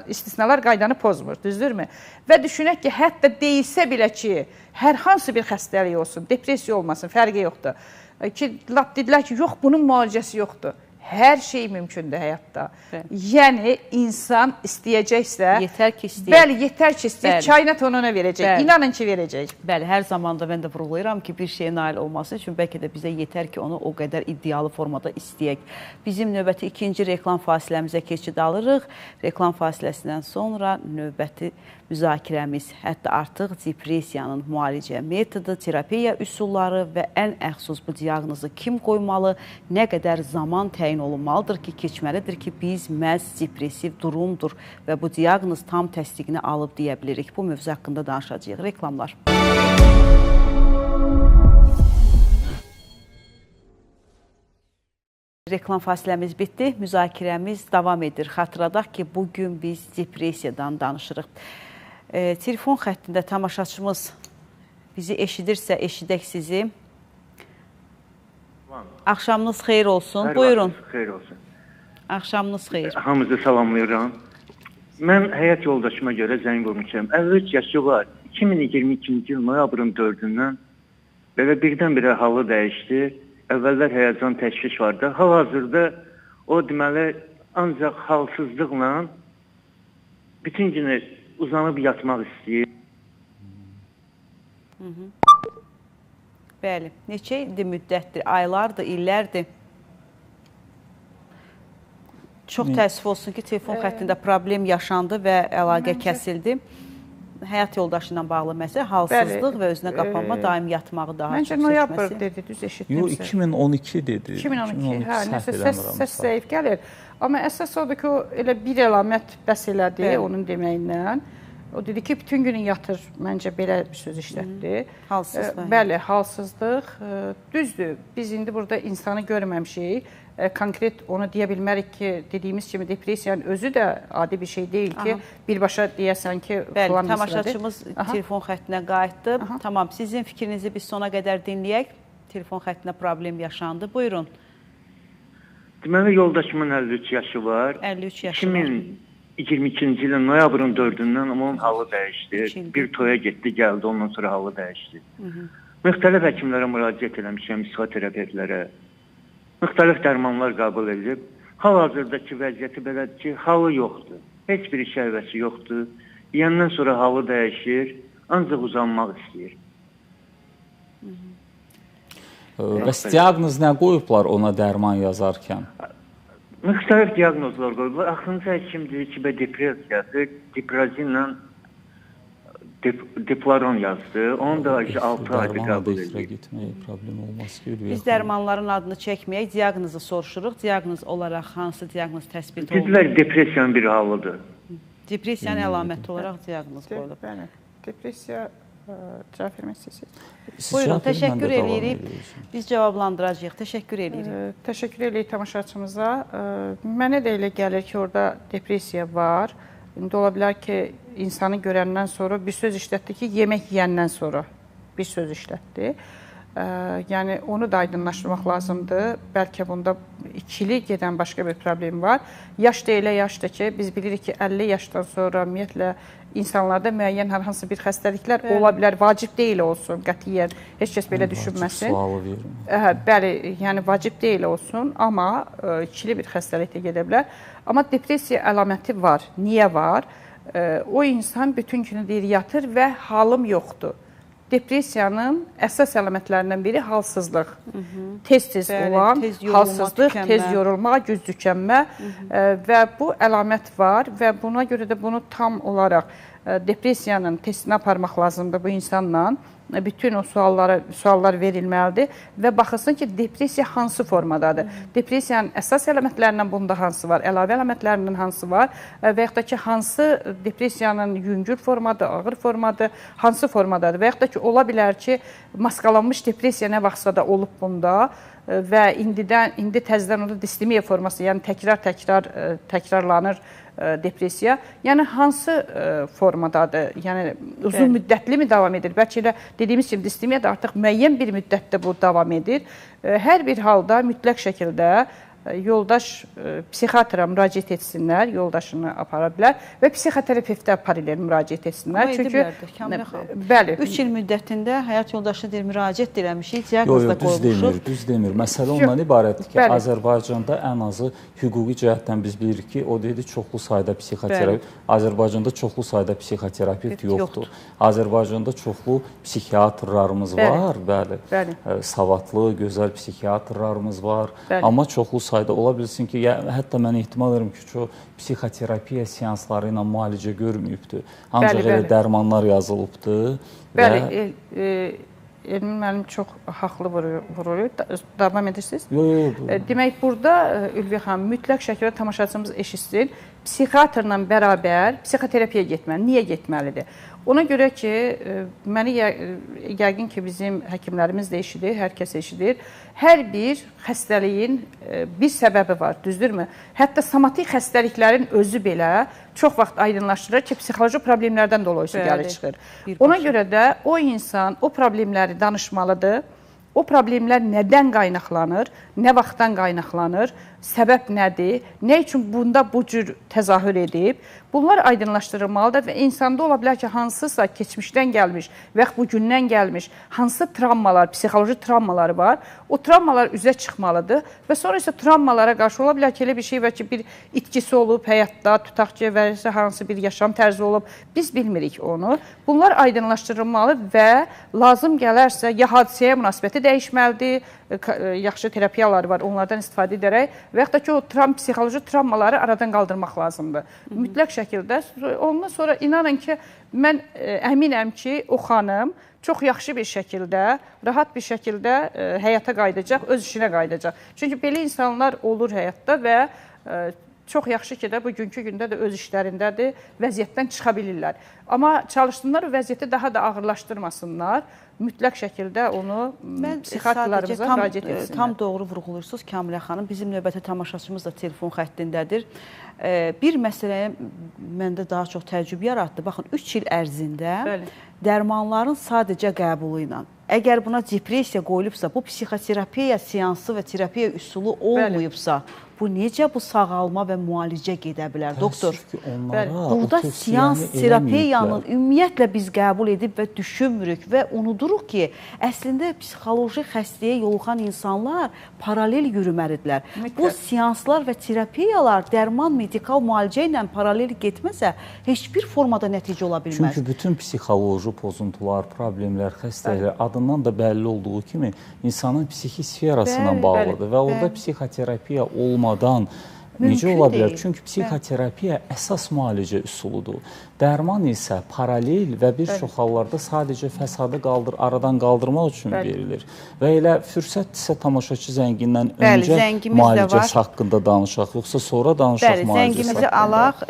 istisnalar qaydanı pozmur, düzdürmü? Və düşünək ki, hətta deyilsə belə ki, hər hansı bir xəstəlik olsun, depressiya olmasın, fərqi yoxdur. Ki, lap dedilər ki, yox, bunun müalicəsi yoxdur. Hər şey mümkündür həyatda. Bəli. Yəni, insan istəyəcəksə... Yetər ki, istəyir. Bəli, yetər ki, istəyir. Bəli. Kainat ona nə verəcək? Bəli. İnanın ki, verəcək. Bəli, hər zaman da mən də vurğulayıram ki, bir şeyə nail olması üçün bəlkə də bizə yetər ki, onu o qədər iddialı formada istəyək. Bizim növbəti ikinci reklam fasiləmizə keçid alırıq. Reklam fasiləsindən sonra növbəti müzakirəmiz, hətta artıq depressiyanın müalicə metodu, terapiya üsulları və ən əxsus bu diaqnozu kim qoymalı, nə qədər zaman təyin olunmalıdır ki, keçməlidir ki, biz məhz depressiv durumdur və bu diaqnoz tam təsdiqini alıb deyə bilirik. Bu mövzu haqqında danışacağıq. Reklamlar. Reklam fasiləmiz bitdi, müzakirəmiz davam edir. Xatırladaq ki, bugün biz depressiyadan danışırıq. Telefon xəttində tamaşaçımız bizi eşidirsə, eşidək sizi. Axşamınız xeyir olsun. Hər Buyurun. Xeyir olsun. Axşamınız xeyir. Hamınızı salamlayıram. Mən həyat yoldaşıma görə zəng vurmuşam. 53 yaşı var. 2022-ci il noyabrın 4-ündən Belə birdən-birə halı dəyişdi. Əvvəllər həyəcan, təşviş vardı. Hal-hazırda o deməli ancaq halsızlıqla bütün günü uzanıb yatmaq istəyir. Bəli. Neçə ildir müddətdir? Aylardır, illərdir? Çox təəssüf olsun ki, telefon xəttində problem yaşandı və əlaqə kəsildi. Həyat yoldaşı ilə bağlı məsələ, halsızlıq və özünə qapanma, daim yatmağı daha çox seçməsi. Məncə noyabr dedi, düz eşitdimsə. Yox, 2012 dedi. 2012, hə, nəsə səs zəif gəlir. Amma əsas odur ki, o elə bir əlamət bəs elədi onun deməyindən. O dedi ki, bütün günü yatır, məncə belə bir söz işlətdi. Halsızlıq. Bəli, halsızlıq. Düzdür, biz indi burada insanı görməmişik. Konkret onu deyə bilmərik ki, dediyimiz kimi depressiyanın özü də adi bir şey deyil ki, birbaşa deyəsən ki, filan məsələdir. Bəli, tamaşaçımız telefon xəttinə qayıtdı. Tamam, sizin fikrinizi biz sona qədər dinləyək. Telefon xəttinə problem yaşandı. Buyurun. Deməli, yoldaşımın 53 yaşı var. 53 yaşı var. 2022-ci ilin noyabrın 4-ündən onun halı dəyişdi. Bir toya getdi, gəldi, ondan sonra halı dəyişdi. Müxtəlif həkimlərə müraciət eləmişəm, psixoterapevtlərə. Müxtəlif dərmanlar qəbul edib. Hal-hazırdakı vəziyyəti belədir ki, halı yoxdur. Heç bir işə həvəsi yoxdur. Yiyəndən sonra halı dəyişir, ancaq uzanmaq istəyir. Bəs diaqnoz nə qoyublar ona dərman yazarkən? Müxtəlif diaqnozlar qoyublar. Axırıncı həkim deyir ki, depressiyadır. Deprazinlə Deplaron yazdı. Onu da 6 ayda qəbul edir. Biz dərmanların adını çəkməyək, diaqnozu soruşuruq. Diaqnoz olaraq hansı diaqnoz təsbit olunur? Dedilər, depressiyanın bir halıdır. Depressiyanın əlaməti olaraq diaqnoz qoyulub. Bəli, depressiya cavab vermək istəyirsiniz. Buyurun, təşəkkür edirik. Biz cavablandıracağıq. Təşəkkür edirik. Təşəkkür edirik tamaşaçımıza. Mənə də elə gəlir ki, orada depressiya var. İndi ola bilər ki, insanı görəndən sonra bir söz işlətdi ki, yemək yiyəndən sonra bir söz işlətdi. Yəni, onu da aydınlaşdırmaq lazımdır. Bəlkə bunda ikili gedən başqa bir problem var. Yaş da elə yaşdır ki, biz bilirik ki, 50 yaşdan sonra ümumiyyətlə insanlarda müəyyən hər hansı bir xəstəliklər ola bilər. Vacib deyil olsun, qətiyyən. Heç kəs belə düşünməsin. Bəli, yəni vacib deyil olsun, amma ikili bir xəstəlik də gedə bilər. Amma depressiya əlaməti var. Niyə var? O insan bütün günü deyir, yatır və halım yoxdur. Depressiyanın əsas əlamətlərindən biri halsızlıq. Tez-tez olan halsızlıq, tez yorulma, güc tükənmə və bu əlamət var və buna görə də bunu tam olaraq depressiyanın testini aparmaq lazımdır bu insanla. Bütün o suallar verilməlidir və baxılsın ki, depressiya hansı formadadır. Depressiyanın əsas əlamətlərindən bunda hansı var, əlavə əlamətlərindən hansı var və yaxud da ki, hansı depressiyanın yüngül formadır, ağır formadır, hansı formadadır və yaxud da ki, ola bilər ki, maskalanmış depressiya nə vaxtsa da olub bunda və indi təzədən onda distimiya forması, yəni təkrar təkrarlanır depressiya. Yəni hansı formadadır? Yəni uzun müddətli mi davam edir? Bəlkə elə dediyimiz kimi distimiya da artıq müəyyən bir müddətdə bu davam edir. Hər bir halda mütləq şəkildə yoldaş psixiatra müraciət etsinlər, yoldaşını apara bilər və psixoterapevtə paralel müraciət etsinlər. Çünki Kamilə xanım, bəli, 3 il müddətində həyat yoldaşı deyir, müraciət eləmişik, diaqnoz da qoymuşuq. Düz demir. Məsələ ondan ibarətdir ki, Azərbaycanda ən azı hüquqi cəhətdən biz bilirik ki, o dedi çoxlu sayda psixoterapevt, Azərbaycanda çoxlu sayda psixoterapevt yoxdur. Azərbaycanda çoxlu psixiatrlarımız var, bəli. Savadlı, gözəl psixiatrlarımız var, amma çoxlu sayda ola bilsin ki, hətta mən ehtimal edirəm ki, çox psixoterapiya seansları ilə müalicə görməyibdir. Ancaq elə dərmanlar yazılıbdır. Bəli, Elmin müəllim çox haqlı vurur. Davam edirsiniz? Yox, yox. Demək, burada Ülvi xanım, mütləq şəkildə tamaşaçımız eşitsin, psixiatrla bərabər psixoterapiya getməli. Niyə getməlidir? Ona görə ki, məni yəqin ki, bizim həkimlərimiz də eşidir, hər kəs eşidir. Hər bir xəstəliyin bir səbəbi var, düzdürmü? Hətta somatik xəstəliklərin özü belə çox vaxt aydınlaşdırır ki, psixoloji problemlərdən dolayı gəlir çıxır. Ona görə də o insan o problemləri danışmalıdır. O problemlər nədən qaynaqlanır, nə vaxtdan qaynaqlanır Səbəb nədir? Nə üçün bunda bu cür təzahür edib? Bunlar aydınlaşdırılmalıdır və insanda ola bilər ki, hansısa keçmişdən gəlmiş və yaxud bu gündən gəlmiş hansı travmalar, psixoloji travmaları var, o travmalar üzə çıxmalıdır və sonra isə travmalara qarşı ola bilər ki, elə bir şey var ki, bir itkisi olub həyatda, tutaq ki, və isə hansı bir yaşam tərzi olub, biz bilmirik onu. Bunlar aydınlaşdırılmalı və lazım gələrsə ya hadisəyə münasibəti dəyişməlidir, yaxşı terapiyalar var, onlardan istifadə edərək və yaxud da ki, o psixoloji travmaları aradan qaldırmaq lazımdır. Mütləq şəkildə. Ondan sonra inanın ki, mən əminəm ki, o xanım çox yaxşı bir şəkildə, rahat bir şəkildə həyata qayıdacaq, öz işinə qayıdacaq. Çünki belə insanlar olur həyatda və çox yaxşı ki də bugünkü gündə də öz işlərindədir, vəziyyətdən çıxa bilirlər. Amma çalışsınlar o vəziyyəti daha da ağırlaşdırmasınlar. Mütləq şəkildə onu psixiatrlarımıza müraciət etsinlər. Tam doğru vurğulursunuz Kamilə xanım. Bizim növbəti tamaşaçımız da telefon xəttindədir. Bir məsələyə məndə daha çox təəccüb yaratdı. Baxın, 3 il ərzində bəli, dərmanların sadəcə qəbulu ilə, əgər buna depressiya qoyulubsa, bu psixoterapiya seansı və terapiya üsulu olmayıbsa, bəli, bu necə bu sağalma və müalicə gedə bilər? Doktor, burada seans terapiyanın ümumiyyətlə biz qəbul edib və düşünmürük və unuduruq ki, əslində psixoloji xəstəyə yoluxan insanlar paralel yürüməlidirlər. Mütləq. Bu seanslar və terapiyalar dərman, medikal müalicə ilə paralel getməsə heç bir formada nəticə ola bilməz. Çünki bütün psixoloji pozuntular, problemlər, xəstəliklər adından da bəlli olduğu kimi insanın psixi sferası ilə bağlıdır və orada psixoterapiya olmadan necə ola bilər? Çünki psixoterapiya əsas müalicə üsuludur. Dərman isə paralel və bir çox hallarda sadəcə fəsadı aradan qaldırmaq üçün verilir. Və elə fürsətdirsə tamaşaçı zəngindən öncə müalicəsi haqqında danışaq, yoxsa sonra danışaq müalicəsi haqqında. Zəngimizi alaq,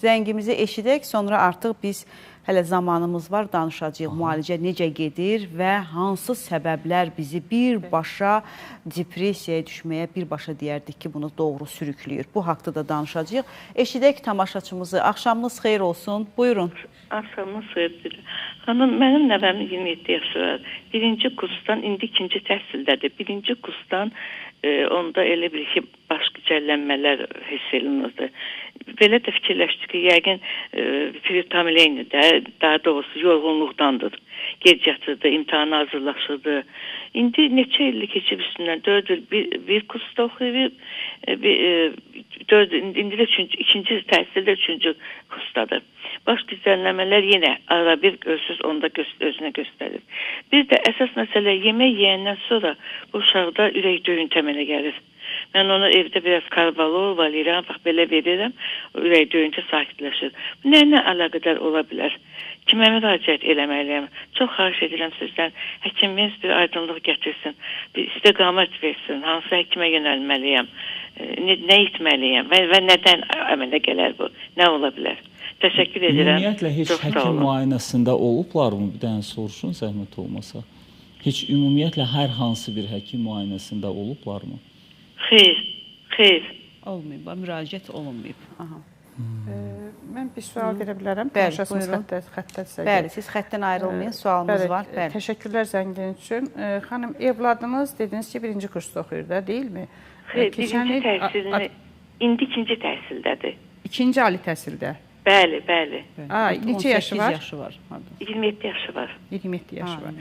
zəngimizi eşidək, sonra artıq biz hələ zamanımız var, danışacağıq müalicə necə gedir və hansı səbəblər bizi birbaşa depressiyaya düşməyə, birbaşa deyərdik ki, bunu doğru sürükləyir. Bu haqda da danışacağıq. Eşidək tamaşaçımızı. Axşamınız xeyir olsun. Buyurun. Axşamınız xeyir. Xanım, mənim nəvəmin 27 yaşı var. Birinci kursdan, indi ikinci təhsildədir. Birinci kursdan onda elə bir ki, baş gicəllənmələr hiss olunurdu. Belə də fikirləşdik ki, yəqin pritamileynidir, daha doğrusu yorğunluqdandır. Gec yatırdı, imtahana hazırlaşırdı. İndi neçə illik keçib üstündən 4 il bir kursda oxuyub, 4 indi də ikinci təhsildə üçüncü kursdadır. Baş gicəllənmələr yenə ara bir görürsünüz, onda özünə göstərir. Bir də əsas məsələ yemək yeyəndən sonra bu uşaqda ürək döyüntü əmələ gəlir. Mən ona evdə biraz karvalol, valerian, bax belə verirəm, ürək döyüntü sakitləşir. Nə nə əlaqədar ola bilər? Kimə müraciət eləməliyəm? Çox xahiş edirəm sizdən, həkimimiz bir aydınlıq gətirsin, bir istiqamət versin, hansı həkimə yönəlməliyəm, nə etməliyəm və nədən əmələ gələr bu, nə ola bilər? Təşəkkür edirəm. Ümumiyyətlə, heç həkim müayinəsində olublarmı? Bir dənə soruşun, zəhmət olmasa. Heç ümumiyyətlə, hər hansı bir həkim müayinəsində olublarmı? Xeyr, xeyr. Olmayıb, müraciət olunmayıb. Aha. Mən bir sual verə bilərəm. Bəli, buyurun. Xəttədirsə. Bəli, siz xəttdən ayrılmayın, sualınız var. Bəli. Təşəkkürlər zəngin üçün. Xanım, evladınız dediniz ki, birinci kursda oxuyur da, deyilmi? Xeyr, birinci təhsilini, indi ikinci təhsildədir. İkinci ali təhsildə? Bəli, bəli. Neçə yaşı var? Yaşı var. 27 yaşı var. 27 yaşı var.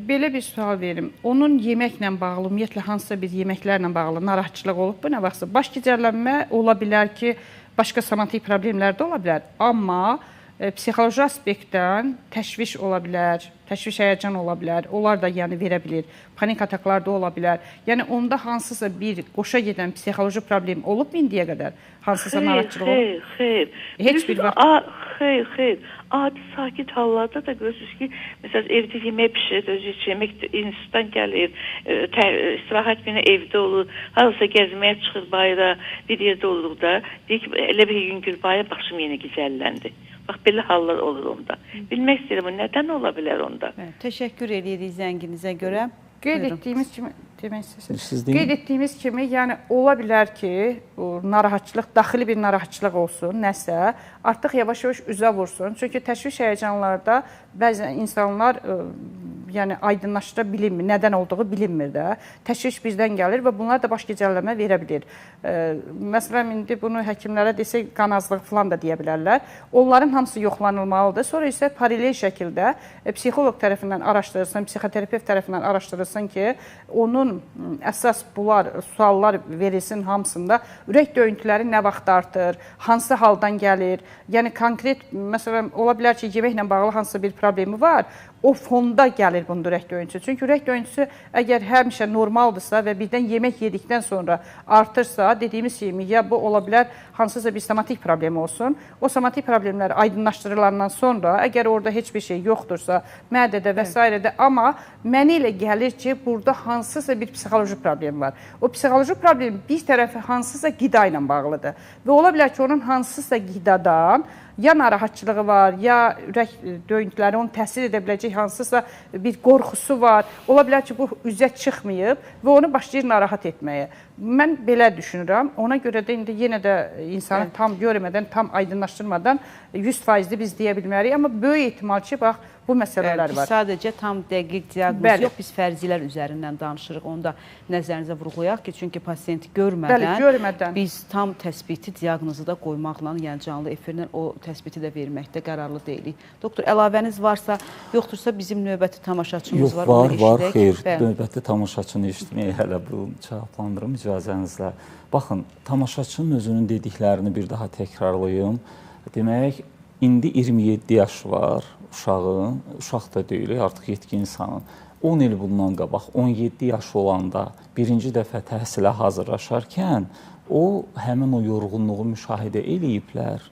Belə bir sual verim. Onun yeməklə bağlı, ümumiyyətlə hansısa bir yeməklərlə bağlı narahatçılıq olub bu nə vaxtsa? Baş gicəllənmə ola bilər ki, başqa somatik problemlər də ola bilər. Amma psixoloji aspektdən təşviş ola bilər, təşviş həyəcan ola bilər, onlar da yəni verə bilir, panik ataklar da ola bilər. Yəni onda hansısa bir qoşa gedən psixoloji problem olub mu indiyə qədər? Hansısa narahatçılıq olub? Xeyr, xeyr. Heç bir vaxt? Xeyr, xeyr. Adi sakit hallarda da görürsünüz ki, məsələn, evdə yemək pişirir, özü üçün yemək institutdan gəlir, istirahət günü evdə olur, harasa gəzməyə çıxır bayıra, bir yerdə olur da, deyir ki, elə bir yüngül bayıra başım yenə gicəlləndi. Bax, belə hallar olur onda. Bilmək istəyirəm, bu nədən ola bilər onda? Təşəkkür edirik zənginizə görə. Qeyd etdiyimiz kimi, demək istəyirsiniz. Qeyd etdiyimiz kimi, yəni ola bilər ki, o narahatçılıq, daxili bir narahatçılıq olsun, nəsə, artıq yavaş-yavaş üzə vursun. Çünki təşviş həyəcanlarda bəzən insanlar, yəni aydınlaşdıra bilinmir, nədən olduğu bilinmir də. Təşviş birdən gəlir və bunlar da baş gicəllənmə verə bilir. Məsələn, indi bunu həkimlərə desək qan azlığı falan da deyə bilərlər. Onların hamısı yoxlanılmalıdır. Sonra isə paralel şəkildə psixoloq tərəfindən araşdırılsın, psixoterapevt tərəfindən araşdırılsın ki, onun əsas bunlar, suallar verilsin hamısında. Ürək döyüntüləri nə vaxt artır, hansı haldan gəlir? Yəni konkret, məsələn, ola bilər ki, yeməklə bağlı hansısa bir problemi var, o fonda gəlir bunun ürək döyüntüsü. Çünki ürək döyüntüsü əgər həmişə normaldırsa və birdən yemək yedikdən sonra artırsa, dediyimiz kimi, ya bu ola bilər hansısa bir somatik problemi olsun. O somatik problemlər aydınlaşdırılandan sonra, əgər orada heç bir şey yoxdursa, mədədə və s. də, amma mənə elə gəlir ki, burada hansısa bir psixoloji problem var. O psixoloji problem bir tərəfi hansısa qida ilə bağlıdır. Və ola bilər ki, onun hansısa qidadan ya narahatçılığı var, ya ürək döyüntüləri onu təsir edə biləcək hansısa bir qorxusu var. Ola bilər ki, bu üzə çıxmayıb və onu başlayır narahat etməyə. Mən belə düşünürəm. Ona görə də indi yenə də insanı tam görmədən, tam aydınlaşdırmadan 100%-li biz deyə bilmərik. Amma böyük ehtimal ki, bax, bu məsələlər var. Sadəcə tam dəqiq diaqnoz yox, biz fərzilər üzərindən danışırıq. Onu da nəzərinizə vurğulayaq ki, çünki pasiyenti görmədən, biz tam təsbiti, diaqnozu da qoymaqla, yəni canlı efirlə o təsbiti də verməkdə qərarlı deyilik. Doktor, əlavəniz varsa, yoxdursa bizim növbəti tamaşaçımız var. Yox, var, xeyr. Növbəti tamaşaçını eşitməyə hələ bu cavablandırım icazənizlə. Baxın, tamaşaçının özünün dediklərini bir daha təkrarlayım. Demək, indi 27 yaş var uşağın, uşaq da deyil, artıq yetkin insanın. 10 il bundan qabaq, 17 yaş olanda birinci dəfə təhsilə hazırlaşarkən o, həmin o yorğunluğu müşahidə eləyiblər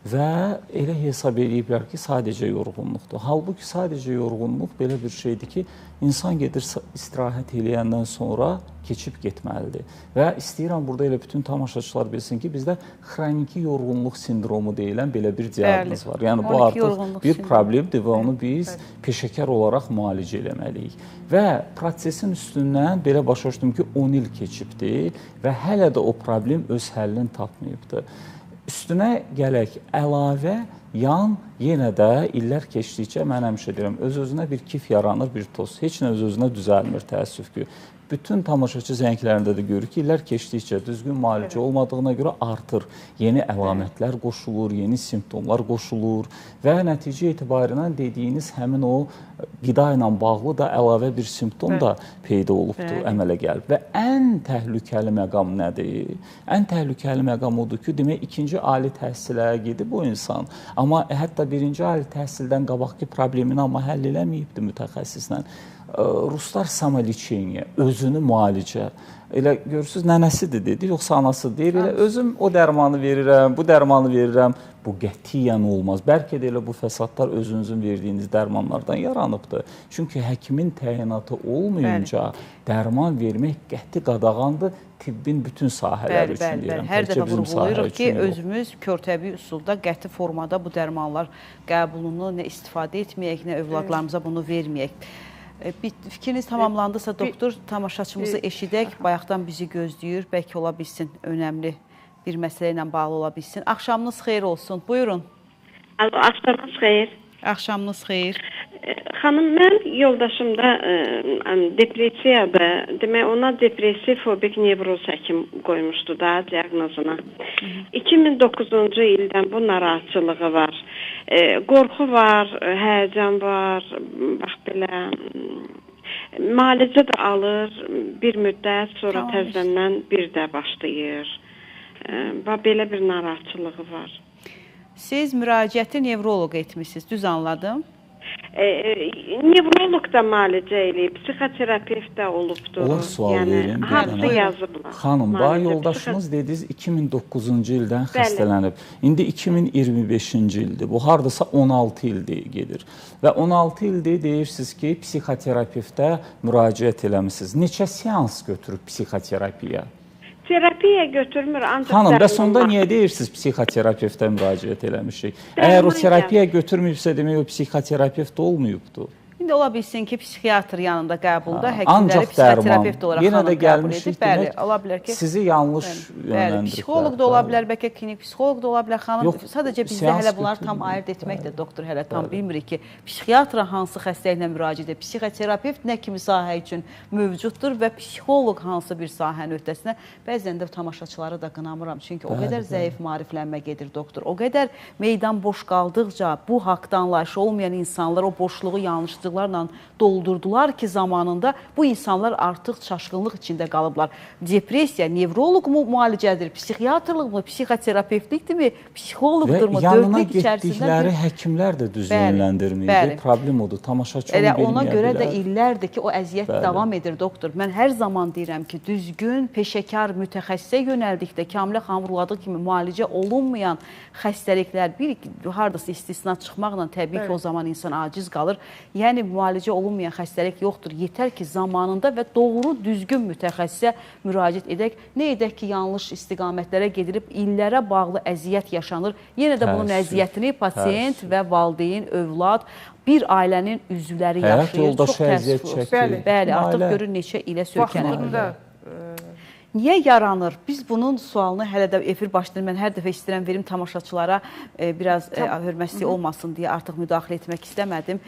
və elə hesab eləyiblər ki, sadəcə yorğunluqdur. Halbuki sadəcə yorğunluq belə bir şeydir ki, insan gedir istirahət eləyəndən sonra keçib getməlidir. Və istəyirəm burada elə bütün tamaşaçılar bilsin ki, bizdə xroniki yorğunluq sindromu deyilən belə bir diaqnoz var. Yəni bu artıq bir problemdir və onu biz peşəkar olaraq müalicə eləməliyik. Və prosesin üstündən belə başa düşdüm ki, 10 il keçibdir və hələ də o problem öz həllini tapmayıbdır. Üstünə gələk əlavə yan yenə də illər keçdikcə mən həmişə deyirəm, öz-özünə bir kif yaranır, bir toz. Heç nə öz-özünə düzəlmir təəssüf ki. Bütün tamaşaçı zənglərində də görürük ki, illər keçdikcə düzgün müalicə olmadığına görə artır. Yeni əlamətlər qoşulur, yeni simptomlar qoşulur və nəticə etibarilə dediyiniz həmin o qida ilə bağlı da əlavə bir simptom da peyda olubdur, əmələ gəlib. Və ən təhlükəli məqam nədir? Ən təhlükəli məqam odur ki, demək, ikinci ali təhsilə gedib o insan, amma hətta birinci ali təhsildən qabaqki problemini amma həll eləməyibdir mütəxəssislə. Ruslar samoliçeniya, özünü müalicə. Elə görürsünüz, nənəsidir dedi, yoxsa anası deyir, elə özüm o dərmanı verirəm, bu dərmanı verirəm. Bu qətiyyən olmaz. Bəlkə də elə bu fəsadlar özünüzün verdiyiniz dərmanlardan yaranıbdır. Çünki həkimin təyinatı olmayınca dərman vermək qəti qadağandır tibbin bütün sahələri üçün deyirəm. Hər dəfə vurğulayırıq ki, özümüz körtəbii üsulda qəti formada bu dərmanlar qəbulunu nə istifadə etməyək, nə övladlarımıza bunu verməyək. Fikriniz tamamlandısa, doktor, tamaşaçımızı eşidək. Bayaqdan bizi gözləyir. Bəlkə ola bilsin, önəmli bir məsələ ilə bağlı ola bilsin. Axşamınız xeyir olsun. Buyurun. Alo, axşamınız xeyir. Axşamınız xeyir. Xanım, mən yoldaşımda depressiyadır. Demək, ona depressiv fobik nevroz həkim qoymuşdu da diaqnozuna. 2009-cu ildən bu narahatçılığı var. Qorxu var, həyəcan var, bax belə. Müalicə də alır bir müddət, sonra təzədən bir də başlayır. Bax, belə bir narahatçılığı var. Siz müraciəti nevroloq etmişsiniz, düz anladım? Nevroloq da müalicə eləyib, psixoterapevt də olubdur. Olar sual verim. Hamısı yazıblar. Xanım, yoldaşınız dediniz 2009-cu ildən xəstələnib. İndi 2025-ci ildir. Bu hardasa 16 ildir gedir. Və 16 ildir deyirsiniz ki, psixoterapevtə müraciət eləmişsiniz. Neçə seans götürüb psixoterapiya? Terapiya götürmür, ancaq... Xanım, bəs onda niyə deyirsiniz psixoterapevtə müraciət eləmişik? Əgər o terapiya götürməyibsə, demək o psixoterapevt olmayıbdır. İndi ola bilsin ki, psixiatr yanında qəbulda həkimləri psixoterapevt olaraq xanım qəbul edib. Bəli, ola bilər ki, sizi yanlış yönləndiriblər. Psixoloq da ola bilər, bəlkə klinik psixoloq da ola bilər xanım. Yox, sadəcə bizdə hələ bunları tam ayırt etmək də doktor hələ tam bilmirik ki, psixiatra hansı xəstəliklə müraciət edir, psixoterapevt nə kimi sahə üçün mövcuddur və psixoloq hansı bir sahənin öhdəsinə. Bəzən də tamaşaçıları da qınamıram, çünki o qədər zəif maariflənmə gedir doktor. O qədər meydan boş qaldıqca bu haqda anlayışı olmayan insanlar o boşluğu yanlış doldurdular ki, zamanında bu insanlar artıq çaşqınlıq içində qalıblar. Depressiya nevroloq mu müalicədir, psixiatrlıq mı, psixoterapevtlikdirmi, psixoloqdur mu? Yanına getdikləri həkimlər də düz yönləndirməyib. Problem odur, tamaşaçı onu bilməyə bilər. Ona görə də illərdir ki, o əziyyət davam edir doktor. Mən hər zaman deyirəm ki, düzgün, peşəkar mütəxəssisə yönəldikdə, Kamilə xanım vurğuladığı kimi müalicə olunmayan xəstəliklər bir hardasa istisna çıxmaqla təbii ki, o zaman insan aciz qalır. Yəni müalicə olunmayan xəstəlik yoxdur. Yetər ki, zamanında və doğru, düzgün mütəxəssisə müraciət edək. Nə edək ki, yanlış istiqamətlərə gedilib, illərə bağlı əziyyət yaşanır. Yenə də bunun əziyyətini pasiyent və valideyn, övlad, bir ailənin üzvləri yaşayır. Həyat yoldaşı əziyyət çəkir. Bəli, artıq görün neçə ilə söykənir. Niyə yaranır? Biz bunun sualını hələ də efir başlayır. Mən hər dəfə istəyirəm verim tamaşaçılara biraz hörmətsizlik olmasın deyə artıq müdaxilə etmək istəmədim.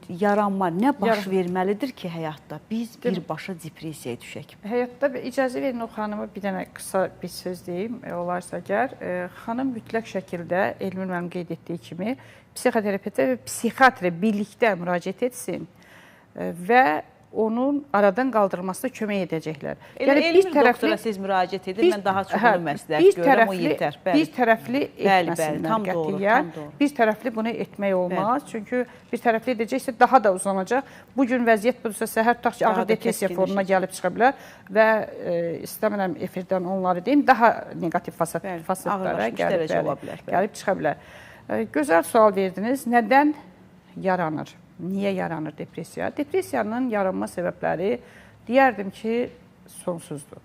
Yaranma nə baş verməlidir ki, həyatda biz birbaşa depressiyaya düşək? Həyatda icazə verin o xanıma bir dənə qısa bir söz deyim, olarsa əgər. Xanım mütləq şəkildə Elmir müəllim qeyd etdiyi kimi psixoterapevtə və psixiatrə birlikdə müraciət etsin və onun aradan qaldırılmasına kömək edəcəklər. Elə yəni, bir tərəfli doktora siz müraciət edin, mən daha çox onu məsləhət görürəm, o yetər. Bir tərəfli etməsinlər qətiyyən. Bir tərəfli bunu etmək olmaz. Çünki bir tərəfli edəcəksə daha da uzanacaq. Bugün vəziyyət budursa, səhər tutaq ki, ağır depressiya fonuna gəlib çıxa bilər və istəmirəm efirdən onları deyim, daha neqativ fasadlara gəlib çıxa bilər. Gözəl sual verdiniz. Nədən yaranır? Niyə yaranır depressiya? Depressiyanın yaranma səbəbləri deyərdim ki, sonsuzdur.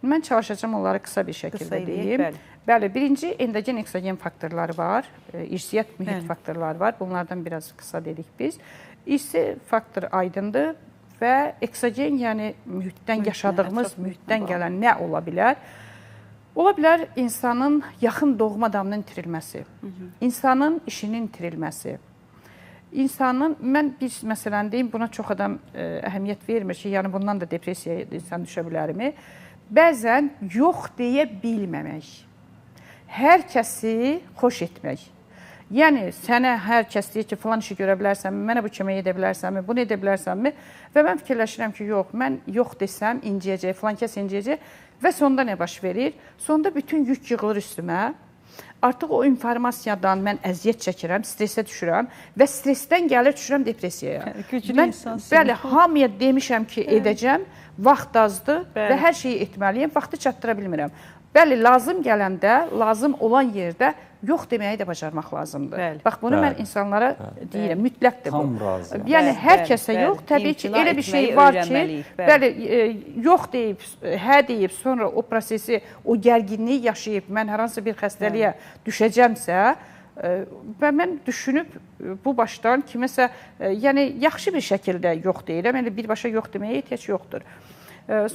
Mən çalışacağam onları qısa bir şəkildə deyim. Bəli, birinci endogen, eksogen faktorları var, irsiyyət, mühit faktorları var. Bunlardan biraz qısa dedik biz. İrsi faktor aydındır və eksogen, yəni mühitdən yaşadığımız mühitdən gələn nə ola bilər? Ola bilər insanın yaxın doğma adamının itirilməsi, insanın işinin itirilməsi. İnsanın, mən bir məsələni deyim, buna çox adam əhəmiyyət vermir ki, yəni bundan da depressiyaya insan düşə bilərmi? Bəzən yox deyə bilməmək, hər kəsi xoş etmək. Yəni, sənə hər kəs deyir ki, filan işi görə bilərsənmi, mənə bu kömək edə bilərsənmi, bunu edə bilərsənmi? Və mən fikirləşirəm ki, yox, mən yox desəm inciyəcək, filan kəs inciyəcək və sonda nə baş verir? Sonda bütün yük yığılır üstümə. Artıq o informasiyadan mən əziyyət çəkirəm, stresə düşürəm və stressdən gəlir düşürəm depressiyaya. Güclü insansın. Bəli, hamıya demişəm ki, edəcəm, vaxt azdır və hər şeyi etməliyəm, vaxtı çatdıra bilmirəm. Bəli, lazım gələndə, lazım olan yerdə yox deməyi də bacarmaq lazımdır. Bax, bunu mən insanlara deyirəm, mütləqdir bu. Tam razıyam. Yəni, hər kəsə yox, təbii ki, elə bir şey var ki, bəli, yox deyib, hə deyib, sonra o prosesi, o gərginliyi yaşayıb, mən hər hansı bir xəstəliyə düşəcəmsə, və mən düşünüb bu başdan kiməsə, yəni, yaxşı bir şəkildə yox deyirəm, yəni birbaşa yox deməyə ehtiyac yoxdur.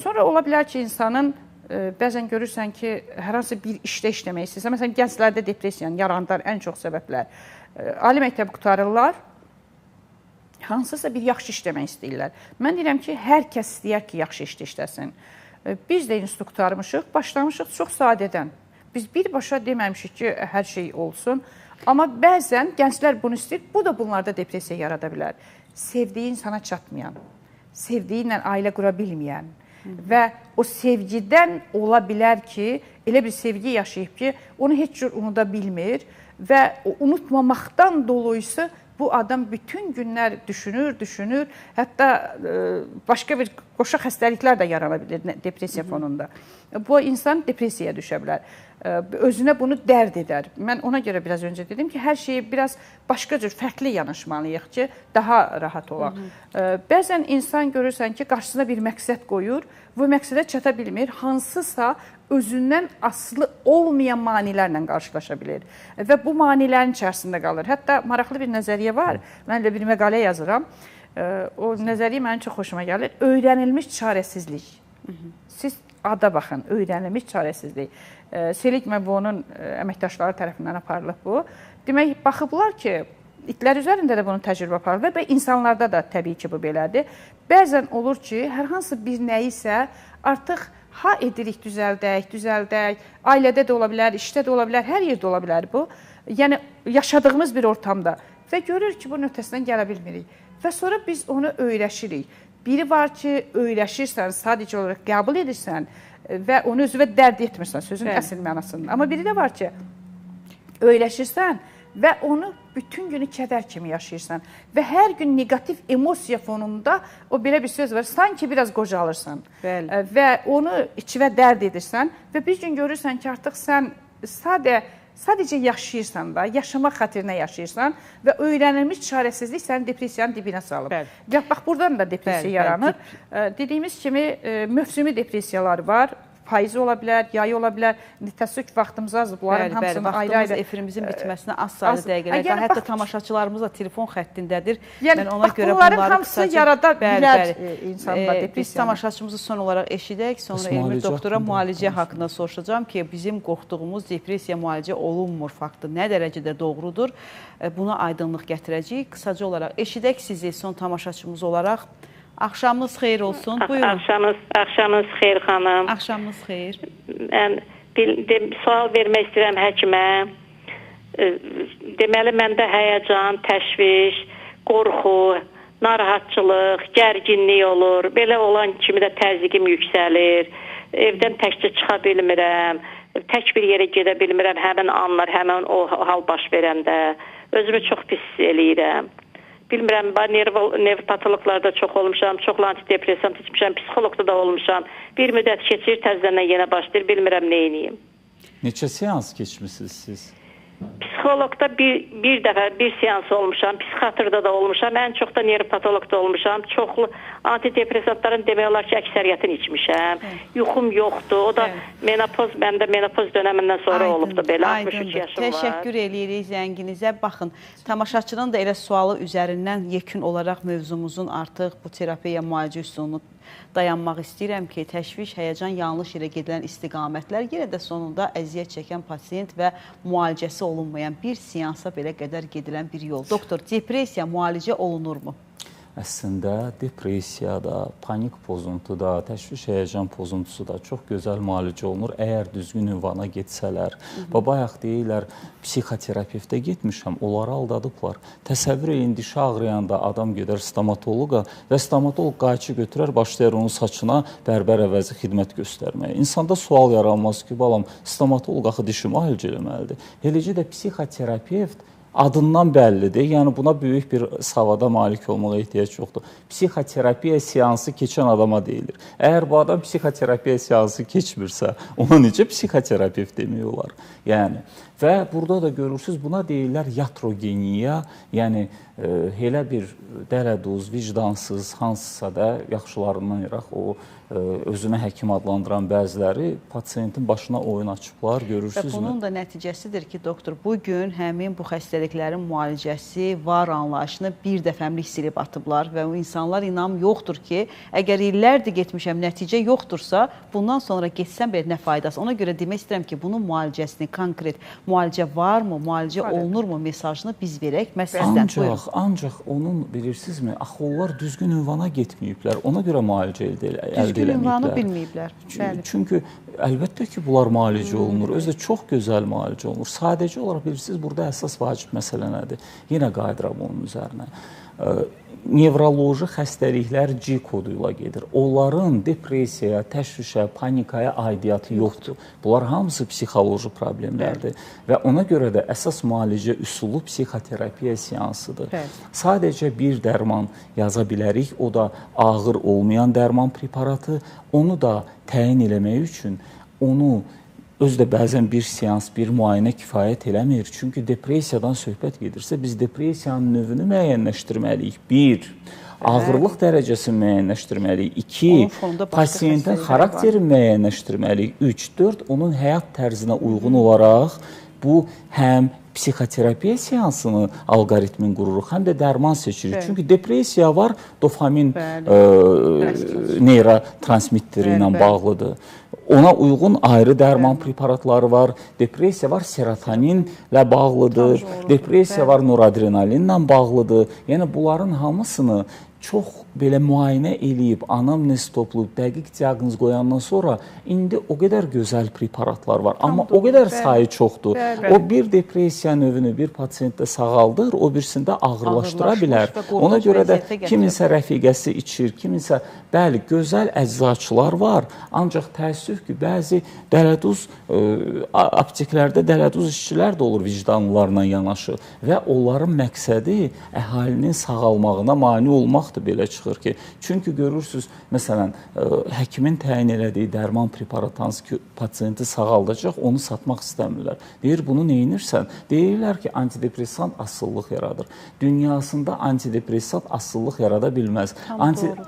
Sonra ola bilər ki, insanın bəzən görürsən ki, hər hansı bir işdə işləmək istəyirsən. Məsələn, gənclərdə depressiyanın yarandıran ən çox səbəblər. Ali məktəbi qurtarırlar, hansısa bir yaxşı işləmək istəyirlər. Mən deyirəm ki, hər kəs istəyər ki, yaxşı işdə işləsin. Biz də institutu qurtarmışıq, başlamışıq çox sadədən. Biz birbaşa deməmişik ki, hər şey olsun. Amma bəzən gənclər bunu istəyir, bu da bunlarda depressiya yarada bilər. Sevdiyi insana çatmayan, sevdiyi ilə ailə qura bilməyən, və o sevgidən ola bilər ki, elə bir sevgi yaşayıb ki, onu heç cür unuda bilmir və o unutmamaqdan dolayısı bu adam bütün günlər düşünür, düşünür, hətta başqa bir qoşa xəstəliklər də yarana bilir depressiya fonunda. Bu insan depressiyaya düşə bilər. Özünə bunu dərd edər. Mən ona görə biraz öncə dedim ki, hər şeyi biraz başqa cür, fərqli yanaşmalıyıq ki, daha rahat olaq. Bəzən insan görürsən ki, qarşısına bir məqsəd qoyur, bu məqsədə çata bilmir, hansısa özündən asılı olmayan maneələrlə qarşılaşa bilir və bu maneələrin içərisində qalır. Hətta maraqlı bir nəzəriyyə var. Mən də bir məqalə yazıram. O nəzəriyyə mənim çox xoşuma gəlir. Öyrənilmiş çarəsizlik. Siz ada baxın, öyrənilmiş çarəsizlik. Seligman və onun əməkdaşları tərəfindən aparılıb bu. Demək, baxıblar ki, itlər üzərində də bunu təcrübə aparılır və insanlarda da təbii ki, bu belədir. Bəzən olur ki, hər hansı bir nəyisə artıq ha edirik, düzəldək, ailədə də ola bilər, işdə də ola bilər, hər yerdə ola bilər bu. Yəni, yaşadığımız bir ortamda və görür ki, bunun ötəsindən gələ bilmirik. Və sonra biz onu öyrəşirik. Biri var ki, öyrəşirsən, sadəcə olaraq qəbul edirsən və onu özünə dərd etmirsən, sözün əsl mənasında. Amma biri də var ki, öyrəşirsən və onu bütün günü kədər kimi yaşayırsan və hər gün neqativ emosiya fonunda o belə bir söz var, sanki biraz qocalırsan. Bəli. Və onu içivə dərd edirsən və bir gün görürsən ki, artıq sən sadəcə yaşayırsan da, yaşamaq xatirinə yaşayırsan və öyrənilmiş çarəsizlik səni depressiyanın dibinə salıb. Bəli. Və bax, buradan da depressiya yaranır. Dediyimiz kimi, mövsümi depressiyalar var. Payızı ola bilər, yayı ola bilər. Təəssüf ki, vaxtımız azdır. Bunların hamısını ayrı-ayrı. Efirimizin bitməsinə az sayda dəqiqələr qalır. Hətta tamaşaçılarımız da telefon xəttindədir. Yəni, mən ona görə bunların hamısı yarada bilər insanda depressiyanı. Biz tamaşaçımızı son olaraq eşidək. Sonra Elmir doktora müalicə haqqında soruşacağam ki, bizim qorxduğumuz depressiya müalicə olunmur faktı nə dərəcədə doğrudur? Buna aydınlıq gətirəcəyik. Qısaca olaraq eşidək sizi son tamaşaçımız olaraq. Axşamınız xeyir olsun. Buyurun. Axşamınız xeyir xanım. Axşamınız xeyir. Mən sual vermək istəyirəm həkimə. Deməli, məndə həyəcan, təşviş, qorxu, narahatçılıq, gərginlik olur. Belə olan kimi də təzyiqim yüksəlir. Evdən təkcə çıxa bilmirəm. Tək bir yerə gedə bilmirəm. Həmin anlar, həmin o hal baş verəndə. Özümü çox pis hiss eləyirəm. Bilmirəm, nerv patoloqlarda çox olmuşam, çoxlu antidepressant içmişəm, psixoloqda da olmuşam. Bir müddət keçir, təzədən yenə başlayır, bilmirəm nə edeyim. Neçə seans keçmişsiniz siz? Psixoloqda bir dəfə bir seans olmuşam, psixiatrda da olmuşam, ən çox da nerv patoloqda olmuşam. Çoxlu antidepressantların demək olar ki, əksəriyyətini içmişəm. Yuxum yoxdur. O da menopoz, məndə menopoz dönəmindən sonra olubdu belə, 63 yaşım var. Təşəkkür eləyirik zənginizə. Baxın, tamaşaçının da elə sualı üzərindən yekun olaraq mövzumuzun artıq bu terapiya müalicə üsulunu dayanmaq istəyirəm ki, təşviş, həyəcan yanlış yerə gedilən istiqamətlər yenə də sonunda əziyyət çəkən pasiyent və müalicəsi olunmayan bir seansa belə qədər gedilən bir yol. Doktor, depressiya müalicə olunurmu? Əslində, depressiyada, panik pozuntuda, təşviş, həyəcan pozuntusu da çox gözəl müalicə olunur, əgər düzgün ünvana getsələr. Və bayaq deyirlər, psixoterapevtə getmişəm, onları aldadıblar. Təsəvvür edin, dişi ağrıyanda adam gedər stomatoloqa və stomatoloq qayçı götürər, başlayar onun saçına bərbər əvəzi xidmət göstərməyə. İnsanda sual yaranmaz ki, balam, stomatoloq axı dişi müalicə eləməlidir. Eləcə də psixoterapevt adından bəllidir. Yəni buna böyük bir savada malik olmağa ehtiyac yoxdur. Psixoterapiya seansı keçən adama deyilir. Əgər bu adam psixoterapiya seansı keçmirsə, ona necə psixoterapevt demək olar? Yəni və burada da görürsünüz, buna deyirlər yatrogeniya, yəni elə bir dələduz, vicdansız, hansısa da yaxşılarından iraq o özünə həkim adlandıran bəziləri pasiyentin başına oyun açıblar, görürsünüzmü? Və bunun da nəticəsidir ki, doktor, bugün həmin bu xəstəliklərin müalicəsi var anlayışını bir dəfəmlik silib atıblar və o insanlar inam yoxdur ki, əgər illərdir getmişəm, nəticə yoxdursa, bundan sonra getsəm belə nə faydası? Ona görə demək istəyirəm ki, bunun müalicəsini konkret müalicə varmı, müalicə olunurmu mesajını biz verək. Mən sizdən buyurun. Ancaq onun bilirsinizmi, axı onlar düzgün ünvana getməyiblər, ona görə müalicə əldə eləməyiblər. Düzgün ünvanı bilməyiblər. Çünki əlbəttə ki, bunlar müalicə olunur, özü də çox gözəl müalicə olunur. Sadəcə olaraq bilirsiniz, burada əsas vacib məsələ nədir? Yenə qayıdıram onun üzərinə. Nevroloji xəstəliklər G kodu ilə gedir. Onların depressiyaya, təşvişə, panikaya aidiyyatı yoxdur. Bunlar hamısı psixoloji problemlərdir. Və ona görə də əsas müalicə üsulu psixoterapiya seansıdır. Sadəcə bir dərman yaza bilərik, o da ağır olmayan dərman preparatı. Onu da təyin eləmək üçün onu özü də bəzən bir seans, bir müayinə kifayət eləmir. Çünki depressiyadan söhbət gedirsə, biz depressiyanın növünü müəyyənləşdirməliyik. Bir, ağırlıq dərəcəsini müəyyənləşdirməliyik. İki, pasiyentin xarakterini müəyyənləşdirməliyik. Üç, dörd, onun həyat tərzinə uyğun olaraq bu həm psixoterapiya seansını alqoritmin qururuq, həm də dərman seçirik. Çünki depressiya var, dopamin neyrotransmitteri ilə bağlıdır. Ona uyğun ayrı dərman preparatları var. Depressiya var, serotoninlə bağlıdır. Depressiya var, noradrenalinlə bağlıdır. Yəni bunların hamısını çox belə müayinə eləyib, anamnez toplayıb, dəqiq diaqnoz qoyandan sonra indi o qədər gözəl preparatlar var. Amma o qədər sayı çoxdur. O bir depressiya növünü bir pasiyentdə sağaldır, o birisində ağırlaşdıra bilər. Ona görə də kiminsə rəfiqəsi içir, kiminsə, bəli, gözəl əczaçılar var. Ancaq təəssüf ki, bəzi dələduz apteklərdə dələduz işçilər də olur vicdanlılarla yanaşı və onların məqsədi əhalinin sağalmağına mane olmaqdır, belə çıxır ki. Çünki görürsünüz, məsələn, həkimin təyin elədiyi dərman preparatı hansı ki, pasiyenti sağaldacaq, onu satmaq istəmirlər. Deyir, bunu neynirsən? Deyirlər ki, antidepressant asılılıq yaradır. Dünyasında antidepressant asılılıq yarada bilməz.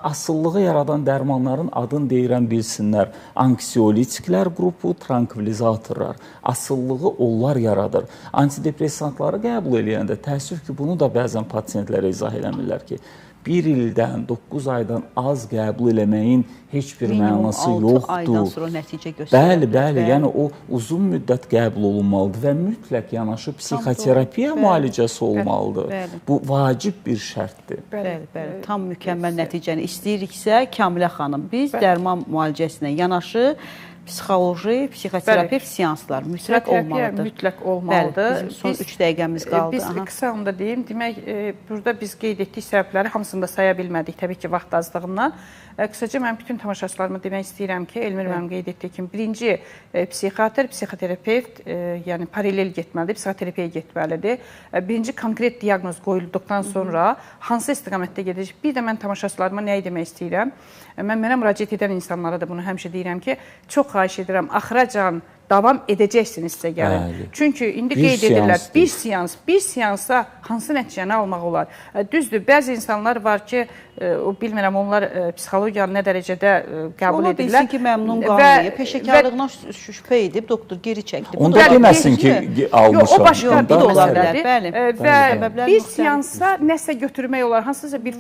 Asıllığı yaradan dərmanların adını deyirəm, bilsinlər. Anksiyolitiklər qrupu, trankvilizatorlar. Asıllığı onlar yaradır. Antidepressantları qəbul eləyəndə təəssüf ki, bunu da bəzən pasiyentlərə izah eləmirlər ki, bir ildən, 9 aydan az qəbul eləməyin heç bir mənası yoxdur. Aydan sonra nəticə göstərə bilər. Bəli, bəli, yəni o uzun müddət qəbul olunmalıdır və mütləq yanaşı psixoterapiya müalicəsi olmalıdır. Bəli. Bu vacib bir şərtdir. Bəli, bəli. Tam mükəmməl nəticəni istəyiriksə, Kamilə xanım, biz dərman müalicəsinə yanaşı psixoloji, psixoterapevt seanslar mütləq olmalıdır. Mütləq olmalıdır. Bəli, bizim son 3 dəqiqəmiz qaldı. Biz qısa onu da deyim. Demək, burada biz qeyd etdik səbəbləri hamısını da saya bilmədik, təbii ki, vaxt azlığından. Qısaca mən bütün tamaşaçılarıma demək istəyirəm ki, Elmir müəllim qeyd etdiyi kimi, birinci psixiatr, psixoterapevt, yəni paralel getməlidir, psixoterapiyaya getməlidir. Birinci konkret diaqnoz qoyulduqdan sonra hansı istiqamətdə gedəcək? Bir də mən tamaşaçılarıma nəyi demək istəyirəm? Mən mənə müraciət edən insanlara da bunu həmişə deyirəm ki, çox xahiş edirəm, axıracan davam edəcəksiniz sizə gəlin. Bəli. Çünki indi qeyd edirlər, bir seans, bir seansa hansı nəticəni almaq olar? Düzdür, bəzi insanlar var ki, o bilmirəm, onlar psixologiyanı nə dərəcədə qəbul edirlər. Ola bilsin ki, məmnun qalmayıb, peşəkarlığına şübhə edib, doktor geri çəkdi. Onda deməsin ki, almışam. Yox, o başqa bir ola bilər. Və bir seansa nəsə götürmək olar, hansısa bir